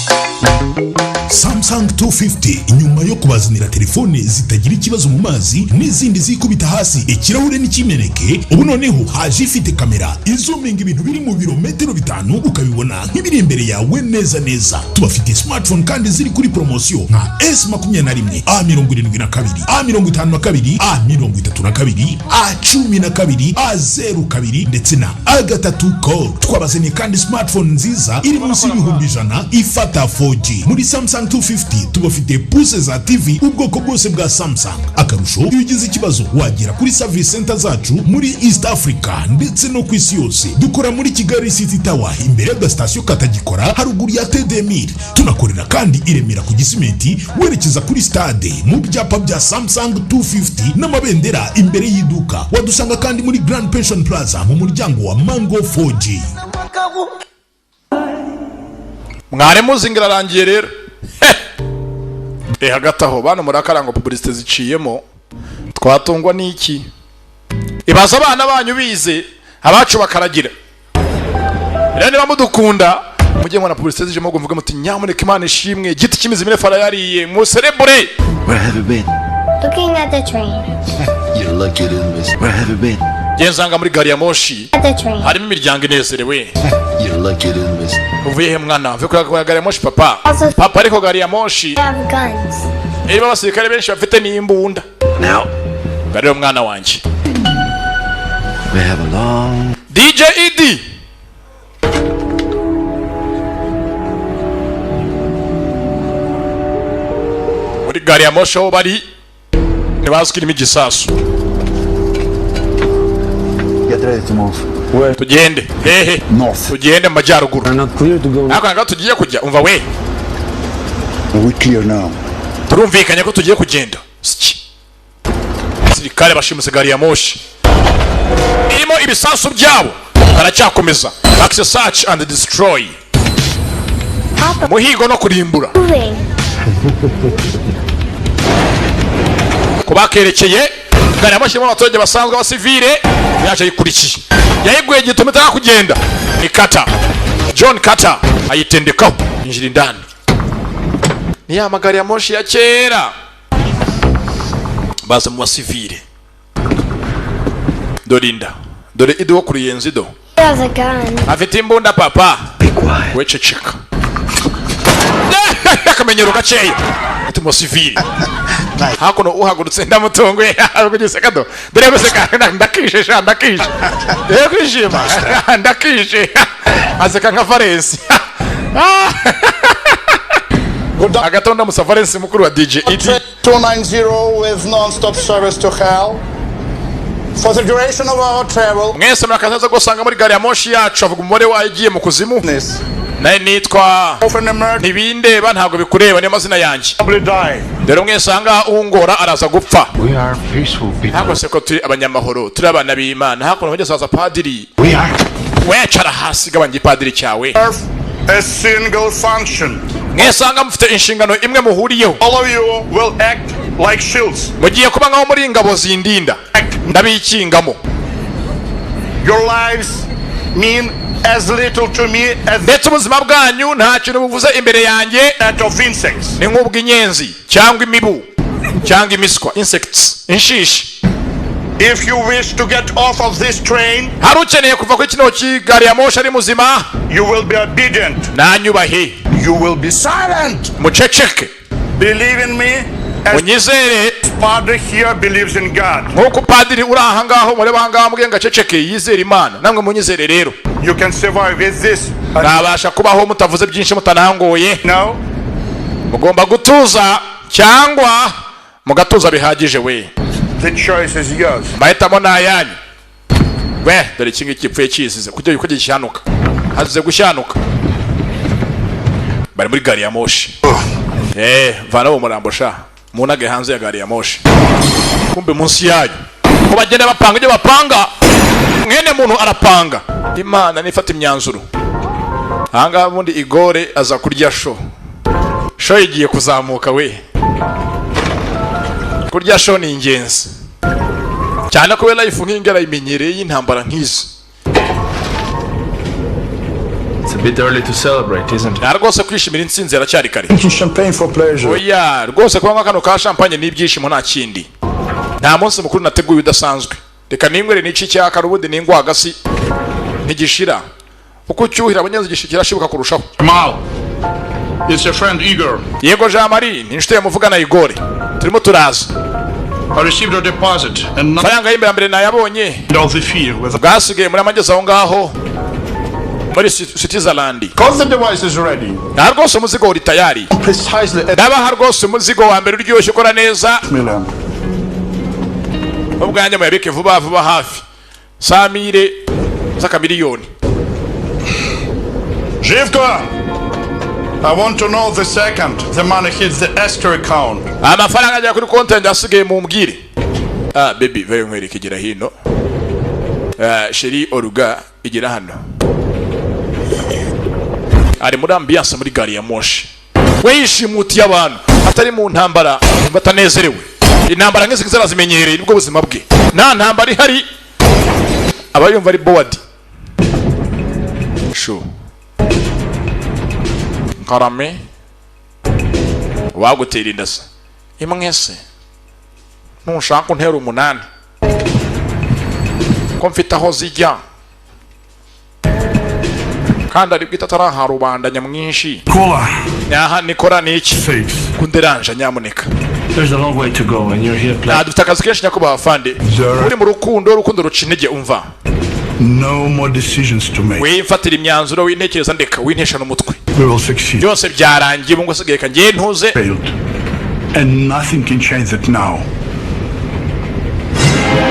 Samsung 250, nyuma yo kubazanira telefone zitagira ikibazo mu mazi n'izindi zikubita hasi ikirahure n'ikimeneke, ubu noneho haje ifite kamera izuminga ibintu biri mu birometero 5 ukabibona nk'ibiri imbere yawe neza neza. Tubafite smartphone kandi ziri kuri promosiyo nka S21, A72, A52, A32, A12, A02 ndetse na A3 Core. Twabazaniye kandi smartphone nziza iri munsi y'100,000 ifata 4G. Muri Samsung 250 tubafite pouces za TV ubwoko bwose bwa Samsung. Akarusho, iyo ugize ikibazo wagera kuri service center zacu muri East Africa ndetse no ku isi yose. Dukora muri Kigali City Tower, imbere y'agasitasiyo katagikora, haruguru ya Tedemir. Tunakorera kandi i Remera ku Gisimenti, werekeza kuri stade, mu byapa bya Samsung 250 n'amabendera imbere y'iduka. Wadusanga kandi muri Grand Pension Plaza mu muryango wa Mango 4G. Mwari muzi ngo irarangiye rero. Hagati aho bano murakaranga publicité ziciyemo, twatungwa n'iki? Ibaza abana banyu bize, abacu bakaragira. Rero niba mudukunda, mujye mubona publicité zijemo ngo muvuge muti: "Nyamuneka, Imana ishimwe, igiti cy'imizi mirefu arayariye." Muserebure. Where have you been? Looking at the train. You're lucky you didn't miss. Where have you been? Genzanga muri gari ya moshi. At the train. Harimo imiryango inezerewe. You're lucky you didn't miss. Uvuye he mwana? Mvuye kuri gari ya moshi, papa. Papa, ariko gari ya moshi They have guns. irimo abasirikare benshi bafite n'imbunda. Now rero mwana wanjye, we have a long DJ Ed muri gari ya moshi aho bari ntibazi ko irimo igisasu. Get ready to move. Where? Tugende hehe? Tugende mu majyaruguru. Ariko ntabwo tugiye kujya, umva we. We clear now. Turumvikanye ko tugiye kugenda. Siki sirikare bashimuse gari ya moshi irimo ibisasu byabo, baracyakomeza access, search and destroy, umuhigo no kurimbura. Moving. Ku bakerekeye Gari ya moshi irimo abaturage basanzwe, abasivile. Yaje ayikurikiye, yayiguye gituma itaka kugenda. Ni Kata, John Carter, ayitendekaho yinjira indani. Ni ya magari ya moshi ya kera baza mu basivile. Dore inda, dore iduho ku ruyenzi do. He has a gun. Afite imbunda papa we, ceceka. Akamenyero gakeya ati mu basivile hakuno uhagurutse ndamutunguye ari kugiseka do. Dore guseka, ndakishe sha, ndakishe rero kwishima, ndakishe. Aseka nka Valensi agatonda musa Valensi mukuru wa DJ Iti. 290 with non-stop service to hell. For the duration of our travel, Mwese murakaza gusanga muri gari ya moshi yacu, avuga umubare wayo igiye mu kuzimu. Naye nitwa Ntibindeba, ntabwo bikureba, niyo mazina yanjye. Dore mwese ahangaha ungora araza gupfa. We are peaceful people. Ntabwo se ko turi abanyamahoro, turi abana b'Imana? Hakuno bageze haza padiri. Wecara hasi, gabanya igipadiri cyawe. A single function. Mwese ahangaha mufite inshingano imwe muhuriyeho. All of you will act like shields. Mugiye kuba nkaho muri ingabo zindinda, ndabikingamo. Your lives mean as little to me as Ndetse ubuzima bwanyu nta kintu buvuze imbere yanjye, that of insects. ni nk'ubw'inyenzi cyangwa imibu cyangwa imiswa, insects, inshishi. If you wish to get off of this train, Hari ukeneye kuva kuri kino kigari ya moshi ari muzima? you will be obedient. Nanyubahe. You will be silent. Muceceke. Believe in me as Munyizere Father here believes in God. nk'uko padiri uri aha ngaho mureba aha ngaha mbwiye ngo aceceke yizere Imana, namwe munyizere rero. You can survive with this. Mwabasha kubaho mutavuze byinshi, mutanangoye. No. Mugomba gutuza cyangwa mugatuza bihagije we. The choice is yours. Mahitamo ni ayanyu we. Dore iki ngiki gipfuye kisize kugira yuko gishyanuka, hazize gushyanuka. Bari muri gari ya moshi. Vana uwo murambo sha, munage hanze ya gari ya moshi. Kumbe munsi yayo ko bagenda bapanga ibyo bapanga. Mwene muntu arapanga, Imana nifata imyanzuro. Ahangaha ubundi igore aza kurya show. Show igiye kuzamuka we. Kurya show ni ingenzi cyane ko we life nk'ingi arayimenyereye y'intambara nk'izi. It's a bit early to celebrate, isn't it? Nta rwose kwishimira intsinzi, aracyari kare. Champagne for pleasure. Oya rwose, kunywa kano ka champagne ni ibyishimo, nta kindi. Nta munsi mukuru nateguye udasanzwe, reka ninywere n'ici icyaka. Ubundi ningwa hagasi ntigishira, uko ucyuhira abanyenzi kirashibuka kurushaho. Jamal, it's your friend Igor. Yego Jean Marie, ni inshuti yamuvugana Igor, turimo turaza. I received a deposit and Amafaranga y'imbere mbere nayabonye. all the fear with Bwasigaye muri amagezi aho ngaho muri Switzerland. Cause the device is ready. Nta rwose, umuzigo uri tayari. Precisely at Ndabaha rwose umuzigo wa mbere uryoshye, ukora neza. million. Ubwanjye muyabike vuba vuba, hafi samire z'akamiliyoni. Zhivko! I want to know the second the money hits the escrow account. Amafaranga ajya kuri konti yanjye asigaye mumbwire. Ah baby, vayo nkwereke, igera hino. Ah chérie Oruga, igera hano. Ari muri ambiance muri gari ya moshi, we yishimutiye abantu atari mu ntambara, yumva atanezerewe. Intambara nk'izi ngizi arazimenyereye, nibwo buzima bwe. Nta ntambara ihari aba yumva ari bored. Shu karame, wagutera inda se imwe se? Ntushaka untera umunani ko mfite aho zijya, kandi ari bwite atari rubanda nyamwinshi. Kola. Aha nikora ni iki kunderanja nyamuneka? There's a long way to go and you're here Nta playing. dufite akazi kenshi nyakubahwa afande. Uri mu rukundo, urukundo ruca intege, umva. No more decisions to make. Wimfatira imyanzuro, wintekereza, ndeka wintesha n'umutwe. We will succeed. Byose byarangiye ubu, ngo usigaye kangiye ntuze. Failed. And nothing can change that now.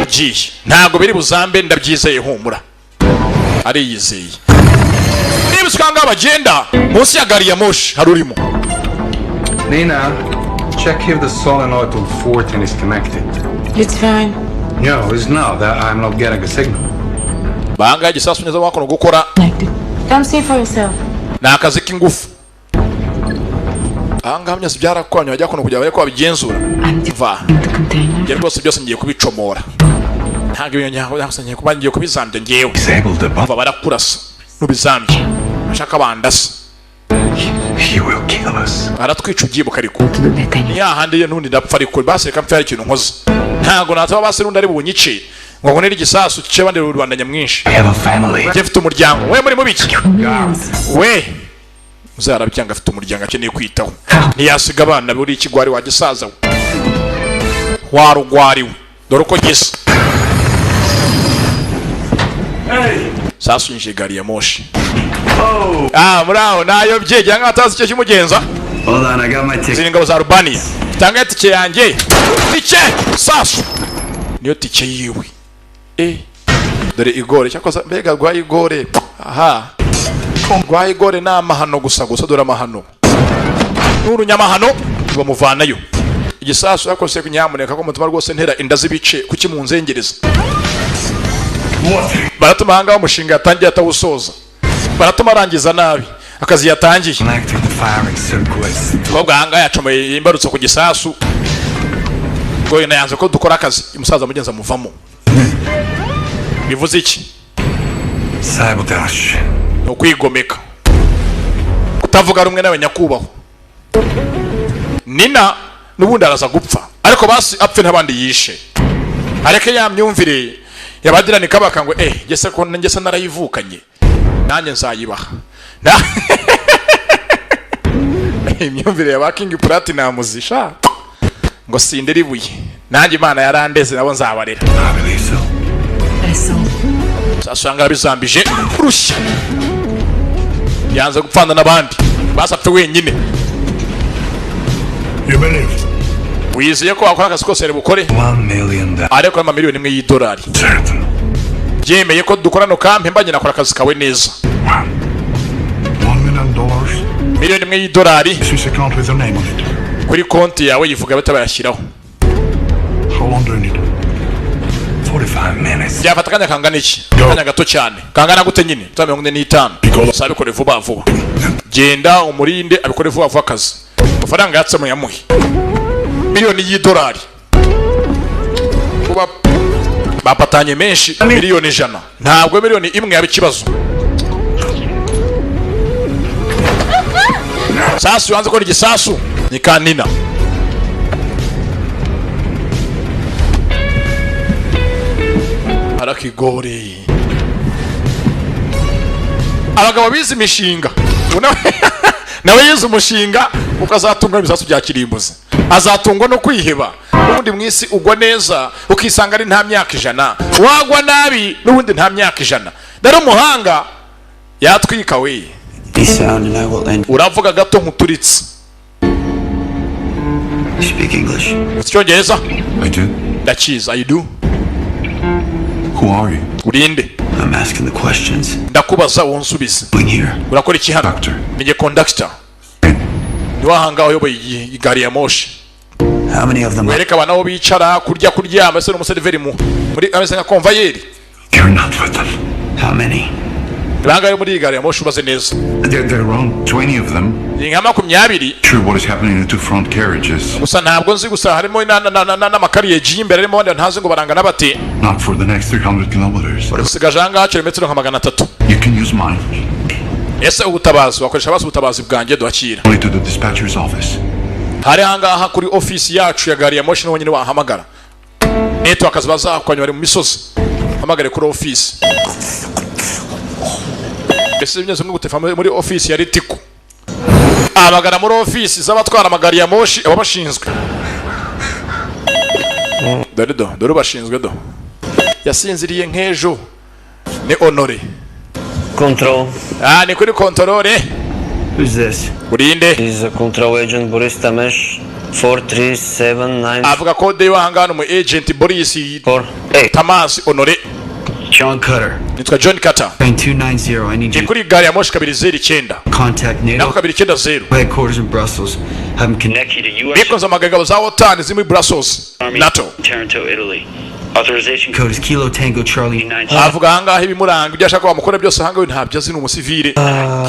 Giye ntabwo biri buzambe, ndabyizeye, humura. Ariyizeye. Niba usanga ngaho bagenda munsi ya gari ya moshi hari urimo. Nina, check if the solenoid on 14 is connected. It's fine. No, it's not that I'm not getting a signal. Bangahe igisasu neza wakono gukora. Come see for yourself. Ni akazi k'ingufu. Ahangaha byose byarakwanye, bajya kuno kugira bareko babigenzura. Va njye rwose, byose ngiye kubicomora, ntabwo ibintu ngiye kuba ngiye kubizambya ngewe. Va, barakurasa nubizambye, bashaka bandasa. He will kill us. Aratwica, ubyibuka. Ariko ni hahandi ye n'undi ndapfa, ariko basi reka mpfe hari ikintu nkoze. Ntabwo nataba basi n'undi ari bunyice ngo nkonere igisasu cye abandi rubanda nyamwinshi. I have a family. Njye mfite umuryango. We muri mubiki we muzarabyanga, afite umuryango akeneye kwitaho, ntiyasiga abana. Buri ikigwari wagisaza we, warugwariwe, dore uko gisa. Sasu yinjiye gari ya moshi. Ah, muri aho nayobye, cyangwa atazi icyo kimugenza. Hold on, I got my ticket. Ziri ingabo za Rubaniya. Tanga itike yanjye, tike. Sasu niyo tike yiwe. Dore igore cyakoze, mbega rwa igore. Aha rwa igore ni amahano gusa gusa, dore amahano n'urunyamahano bamuvanayo igisasu yakoze. Nyamuneka ko mutuma rwose ntera inda z'ibice, kuki munzengereza? Baratuma ahangaha umushinga yatangiye atawusoza, baratuma arangiza nabi akazi yatangiye. Umukobwa ahangaha yacomoye imbarutso ku gisasu, ngo yenda yanze ko dukora akazi. Umusaza mugenzi amuvamo, bivuze iki? Sabotage. Ni ukwigomeka, kutavuga rumwe nawe nyakubahwa. Nina n'ubundi araza gupfa, ariko basi apfe n'abandi yishe, areke ya myumvire yabadirani kabaka ngo ngese ko ngese narayivukanye, nanjye nzayibaha. Imyumvire ya ba King Platinum zisha ngo sindira ibuye, nanjye Imana yarandeze, nabo nzabarera. Sasanga bizambije rushya, yanze gupfana n'abandi, basapfe wenyine. You believe? Wizeye ko wakora akazi kose bukore? $1 million. Ariko amamiliyoni imwe y'idolari. Byemeye ko dukorana, ukampe mbanye nakora akazi kawe neza. $1 million. Miliyoni imwe y'idolari. Swiss account with your name on it. Kuri konti yawe yivuga batabayashyiraho. How long do you need? 45 minutes. Byafata akanya kangana iki? Akanya gato cyane kangana gute nyine? Tuba 45 gusa. Abikore vuba vuba, genda umurinde abikore vuba vuba akazi. Amafaranga yatsemo yamuhe miliyoni y'idolari, kuba bapatanye menshi, miliyoni 100, ntabwo miliyoni 1 yaba ikibazo. Sasu yanze ko igisasu ni kanina. Arakigore abagabo bize imishinga. Nawe yize umushinga ukazatunga ibisasu bya kirimbuzi, azatungwa no kwiheba. N'ubundi mu isi ugwa neza ukisanga ari nta myaka 100, wagwa nabi n'ubundi nta myaka 100. Rero umuhanga yatwika we. Sound and I will end. Uravuga gato nkuturitse. You speak English? Icyongereza? I do. Ndakizi, I do. Who are you? Urinde? I'm asking the questions. Ndakubaza wonsubize. Doing here. Urakora iki hano? Ninjye conductor, ni wahanga uyoboye iyi gari ya moshi. How many of them? Wereka abantu aho bicara, kurya, kuryama, ese n'umuseriveri mu muri ameze nka konvayeri. You're not with them. How many? Bangahe muri iyi gari ya moshi? Ubaze neza. There are around 20 of them. Ni nka 20. Sure, what is happening in the two front carriages? Gusa ntabwo nzi, gusa harimo n'amakariyeji y'imbere, harimo abandi ntazi ngo barangana bate. Not for the next 300 kilometers. Usigaje ahangaha kilometero nka 300. You can use mine. Ese ubutabazi wakoresha basi ubutabazi bwanjye duhakira? Only to the dispatcher's office. Hari ahangaha kuri ofisi yacu ya gari ya moshi niho nyine wahamagara. Network bazakwanya, bari mu misozi, hamagare kuri ofisi. Mbese bimeze nko gutefa muri ofisi ya Ritiko, abagana muri ofisi z'abatwara amagari ya moshi ababashinzwe. Dore do, dore ubashinzwe do, yasinziriye nk'ejo. Ni Honore. Control. Ah, ni kuri control. Who's this? Urinde? This is a control agent Boris Tamesh 4379. Avuga kode y'ahangaha, umu agent Boris Tamas Honore. John Cutter. Nitwa John Carter. Train 290. I need Ni you kuri gari ya moshi 209. to contact NATO Nako 290. headquarters in Brussels. Have them connect you to U.S. Bikunze amagabo za OTAN ziri muri Brussels, NATO. Taranto, Italy. Authorization Code is Kilo Tango Charlie 9. Avuga ahangaha ibimuranga, ibyo ashaka ko bamukora byose. Ahangaha we ntabyo azi, ni umusivile.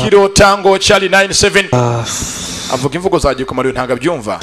Kilo Tango Charlie 97. Avuga imvugo za gikomaro, ntabwo abyumva.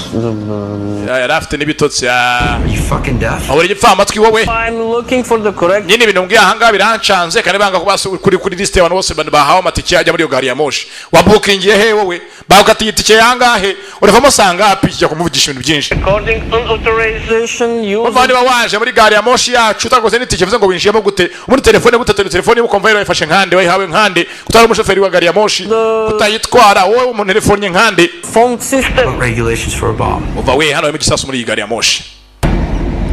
Yari afite n'ibitotsi. You fucking deaf? Wabura igipfamatwi wowe? I'm looking for the correct. Nyine ibintu mbwiye ahangaha birancanze, kandi banga kuba kuri lisite y'abantu bose bahawe amatike ajya muri iyo gari ya moshi. Wabukingiye he wowe? Bagukatiye itike yangahe? Uravamo sangapi? Kijya kumuvugisha ibintu byinshi. Recording unauthorization use. Umva, niba waje muri gari ya moshi yacu utakoze n'itike, bivuze ngo winjiyemo gute? Muri telefone gute? Telefone y'ukomva wayifashe nkande? Wayihawe nkande? Kutari umushoferi wa gari ya moshi, kutayitwara wowe, umuntu telefone nkande? Phone system. Regulations for a bomb. Umva we, hano harimo igisasu muri iyi gari ya moshi.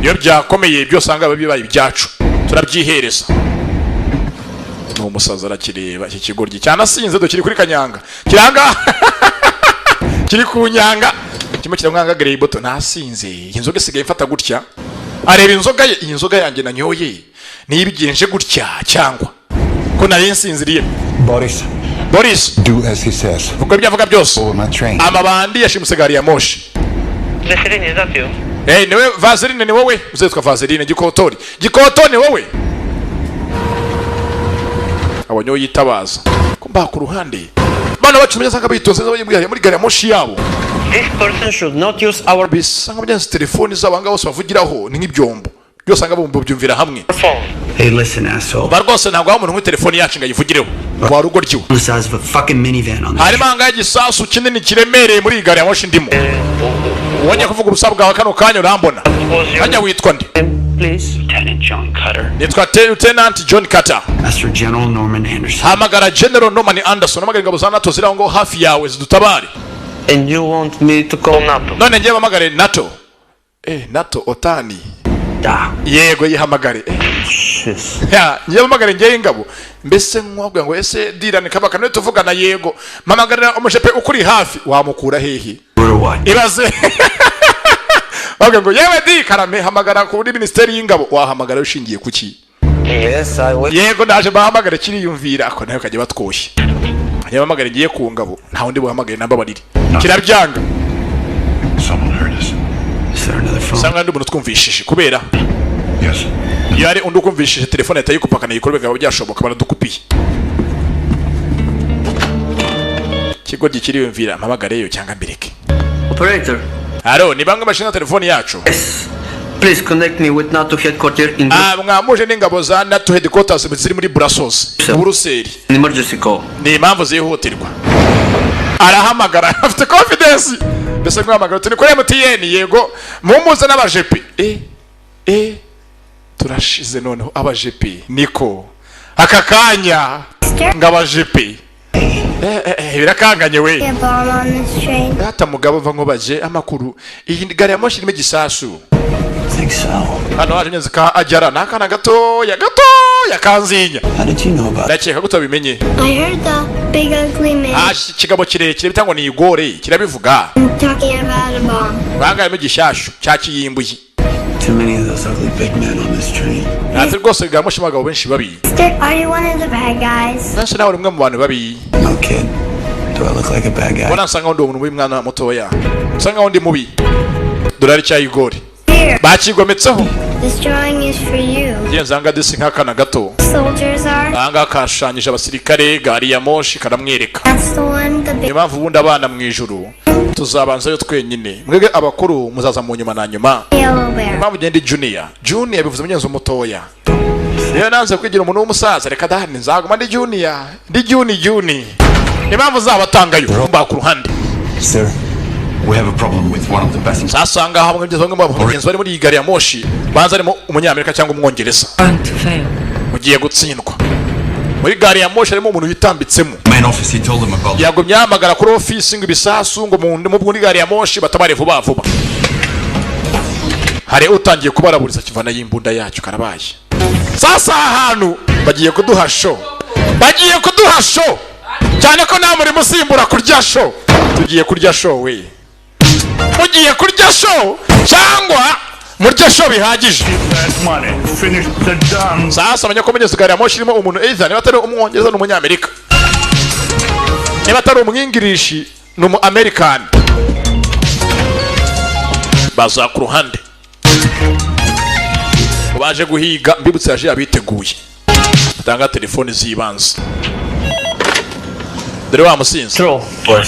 Iyo byakomeye byose usanga biba bibaye ibyacu, turabyihereza. Ni umusaza arakireba iki kigoryi cyanasinze. Dukiri kuri kanyanga, kiranga kiri ku nyanga, kimwe kiramwanga grey boto. Nasinze, iyi nzoga isigaye imfata gutya. Areba inzoga ye: iyi nzoga yanjye nanyoye niyo ibigenje gutya, cyangwa ko nari nsinziriye? Boris. Boris. Do as he says. Vuga ibyo avuga byose. Over my train. Amabandi yashimuse gari ya moshi. Vaseline, is that you? Hey, niwe Vaseline? Ni wowe uzitwa Vaseline? Gikotori, gikotori, ni wowe? Abonye uwo yitabaza ko mba ku ruhande. Bana bacu menya sanga bitonze muri gari ya moshi yabo. This person should not use our Bisa nka byanze telefoni zabo ngaho bose bavugiraho ni nk'ibyombo byose, anga bumva byumvira hamwe. Phone. Hey, listen, asshole. Ba rwose, ntabwo aho umuntu nk'uyu telefoni yacu ngo ayivugireho wa rugo ryiwe. The size of a fucking minivan on the Harimo ahangaha igisasu kinini kiremereye muri iyi gari ya moshi ndimo. Wongeye kuvuga ubusa bwawe kano kanya urambona. Hajya witwa nde? Please. Lieutenant John Cutter. Nitwa Lieutenant John Carter. Master General Norman Anderson. Hamagara General Norman Anderson, hamagara ingabo za NATO ziri aho ngaho hafi yawe zidutabare. And you want me to call NATO? None ngiye mpamagare NATO? NATO, otani yego, yihamagare. Ya, ngiye mpamagare ngiye ingabo. Mbese nkubwira ngo ese dirane kabaka niwe tuvugana? Yego, mpamagarira umujepe ukuri hafi. Wamukura hehe? Ibaze bavuga ngo yewe di karame, hamagara kuri minisiteri y'ingabo. Wahamagara ushingiye kuki? Yes, I will. Yego, ndaje bahamagare. Kiriyumvira ako nayo kajya batwoshye. Hanyuma hamagare ngiye ku ngabo, nta wundi buhamagare, nambabarire. Kirabyanga. Someone heard us. Is there another phone? Usanga undi muntu twumvishije kubera Yes. iyo hari undi ukumvishije telefone ahita yikupa akanayikora, bikaba byashoboka baradukupiye. Ikigo kiriyumvira, mpamagareyo cyangwa mbireke? Operator, Haro, ni bamwe bashinzwe telefoni yacu? please connect me with NATO headquarters in Ah, mwamuje n'ingabo za NATO headquarters ziri muri Brussels, mu Buruseli. An emergency call. Ni impamvu zihutirwa. Arahamagara afite confidence, mbese guhamagara turi kuri MTN. Yego, mumuze n'abajepe. Turashize noneho, abajepe niko aka kanya ngo abajepe. Birakanganye we. A bomb on this train. Data mugabo, mva nkubaje amakuru, iyi gari ya moshi irimo igisasu? Think so. Hano haje neza ka ajara ni akana gatoya gatoya kanzinya. How did you know about Ndakeka ko utabimenye. I heard the big ugly man Ah, ikigabo kirekire bita ngo ni igore kirabivuga. talking about a bomb. Bangaye igishyashyu cya kiyimbuye. Too many of those ugly big men on this train. Ati rwose gari ya moshi irimo abagabo benshi babi. Mister, are you one of the bad guys? Benshi nawe uri umwe mu bantu babi? No, kid. Do I look like a bad guy? Ubona nsa nkaho ndi umuntu mubi? Mwana mutoya, nsa nkaho ndi mubi? Dore ari cya igore bakigometseho. This drawing is for you. Ngenzi ahangaha disi nk'akana gato. Soldiers are. Ahangaha kashushanyije abasirikare, gari ya moshi karamwereka. That's the one the big Niyo mpamvu ubundi abana mu ijuru tuzabanzayo twenyine, mwebwe abakuru muzaza mu nyuma na nyuma. Yellow bear. Impamvu ugenda junior, junior bivuze mugenzi mutoya. Rero nanze kwigira umuntu w'umusaza, reka dahani, nzaguma ndi junior, ndi juni juni. Niyo mpamvu uzabatangayo mba ku ruhande. Sir, we have a problem with one of the passengers. Sasa ngaha bamwe mu bagenzi bari muri iyi gari ya moshi banza harimo umunyamerika cyangwa umwongereza. Mugiye gutsindwa. Muri gari ya moshi harimo umuntu witambitsemo. Main office, he told them about Yagumye yahamagara kuri ofisi ngo ibisasu ngo muri gari ya moshi, batabare vuba vuba. Hari utangiye kubaraburiza kivana y'imbunda yacyo karabaye. Sasa aha hantu bagiye kuduha show, bagiye kuduha show cyane ko nta murimo usimbura kurya show. Tugiye kurya show we, mugiye kurya show cyangwa murya show bihagije. Money. Finish the done. Sasa menya ko mugeze gari ya moshi irimo umuntu, either niba atari umwongereza ni umunyamerika, niba atari umwingirishi ni umu amerikani. Baza ku ruhande baje guhiga. Mbibutse, yaje yabiteguye, batanga telefoni z'ibanze. Dore wa musinzi.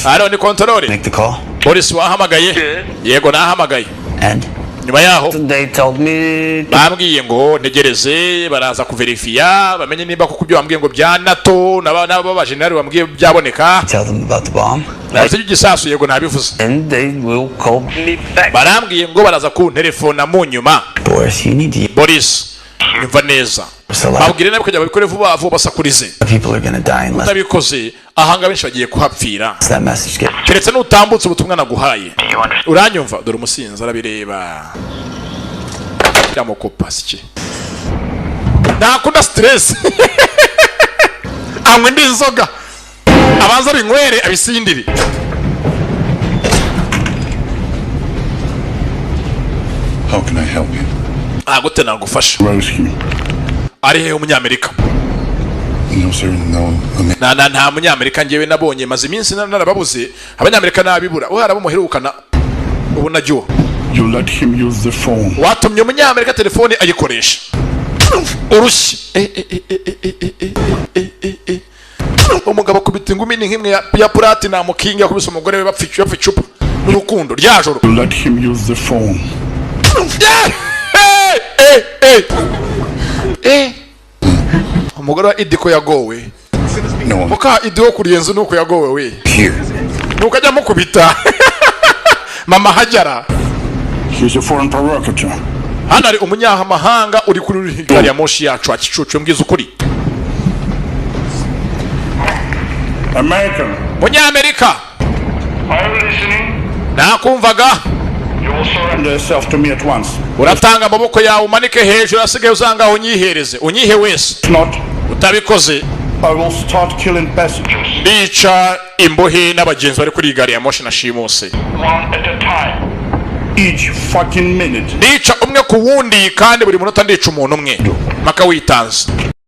Hano ni control. Make the call. Polisi, wahamagaye? Yego, nahamagaye. And? Nyuma yaho They told me bambwiye ngo ntegereze, baraza kuverifiya bamenye niba koko ibyo bambwiye ngo bya NATO n'aba bajenerali bambwiye byaboneka. Tell them about the bomb. Navuze igisasu? Yego, nabivuze. And they will call me back. Barambwiye ngo baraza kunterefona mu nyuma. Boris, you need to. Boris, nyumva neza, babwire nabi kugira babikore vuba vuba, basakurize. People are gonna die unless Utabikoze, ahanga benshi bagiye kuhapfira that message gets. keretse nutambutse ubutumwa naguhaye. Uranyumva? Dore umusinzi arabireba, yamukopa siki, ntakunda stress, anywa indi nzoga, abanza abinywere abisindire. How can I help you? Ah, gute nagufasha? Rescue. Ari hehe umunyamerika? No, sir, no. Nta munyamerika njyewe nabonye, maze iminsi narababuze abanyamerika, nabibura. We harabo muherukana ubu najua. You let him use the phone. Watumye umunyamerika telefone ayikoresha urushyi. Eh, eh, eh, eh, eh, eh, eh, eh, eh, eh. Umugabo akubita ingumi ni nk'imwe ya platinum king yakubise umugore we bapfa icupa n'urukundo rya joro. You let him use the phone. Yeah! Eh, eh, eh. Eh. Umugore wa Idiko yagowe. Muka Idi wo kuriye nzu nuko yagowe we. Nuko ajya amukubita mama Hajara. He's a foreign provocateur. Hano hari umunyamahanga uri kuri gari ya moshi yacu akicucu, mbwiza ukuri. American. Munyamerika. Are you listening? Nakumvaga. You will surrender yourself to me at once. Uratanga amaboko yawe umanike hejuru, asigaye uzanga unyihereze, unyihe wese. Not. Utabikoze, I will start killing passengers. Ndica imbohe n'abagenzi bari kuri iyi gari ya moshi na shimuse. One at a time. Each fucking minute. Ndica umwe ku wundi, kandi buri munota ndica umuntu umwe mpaka witanze.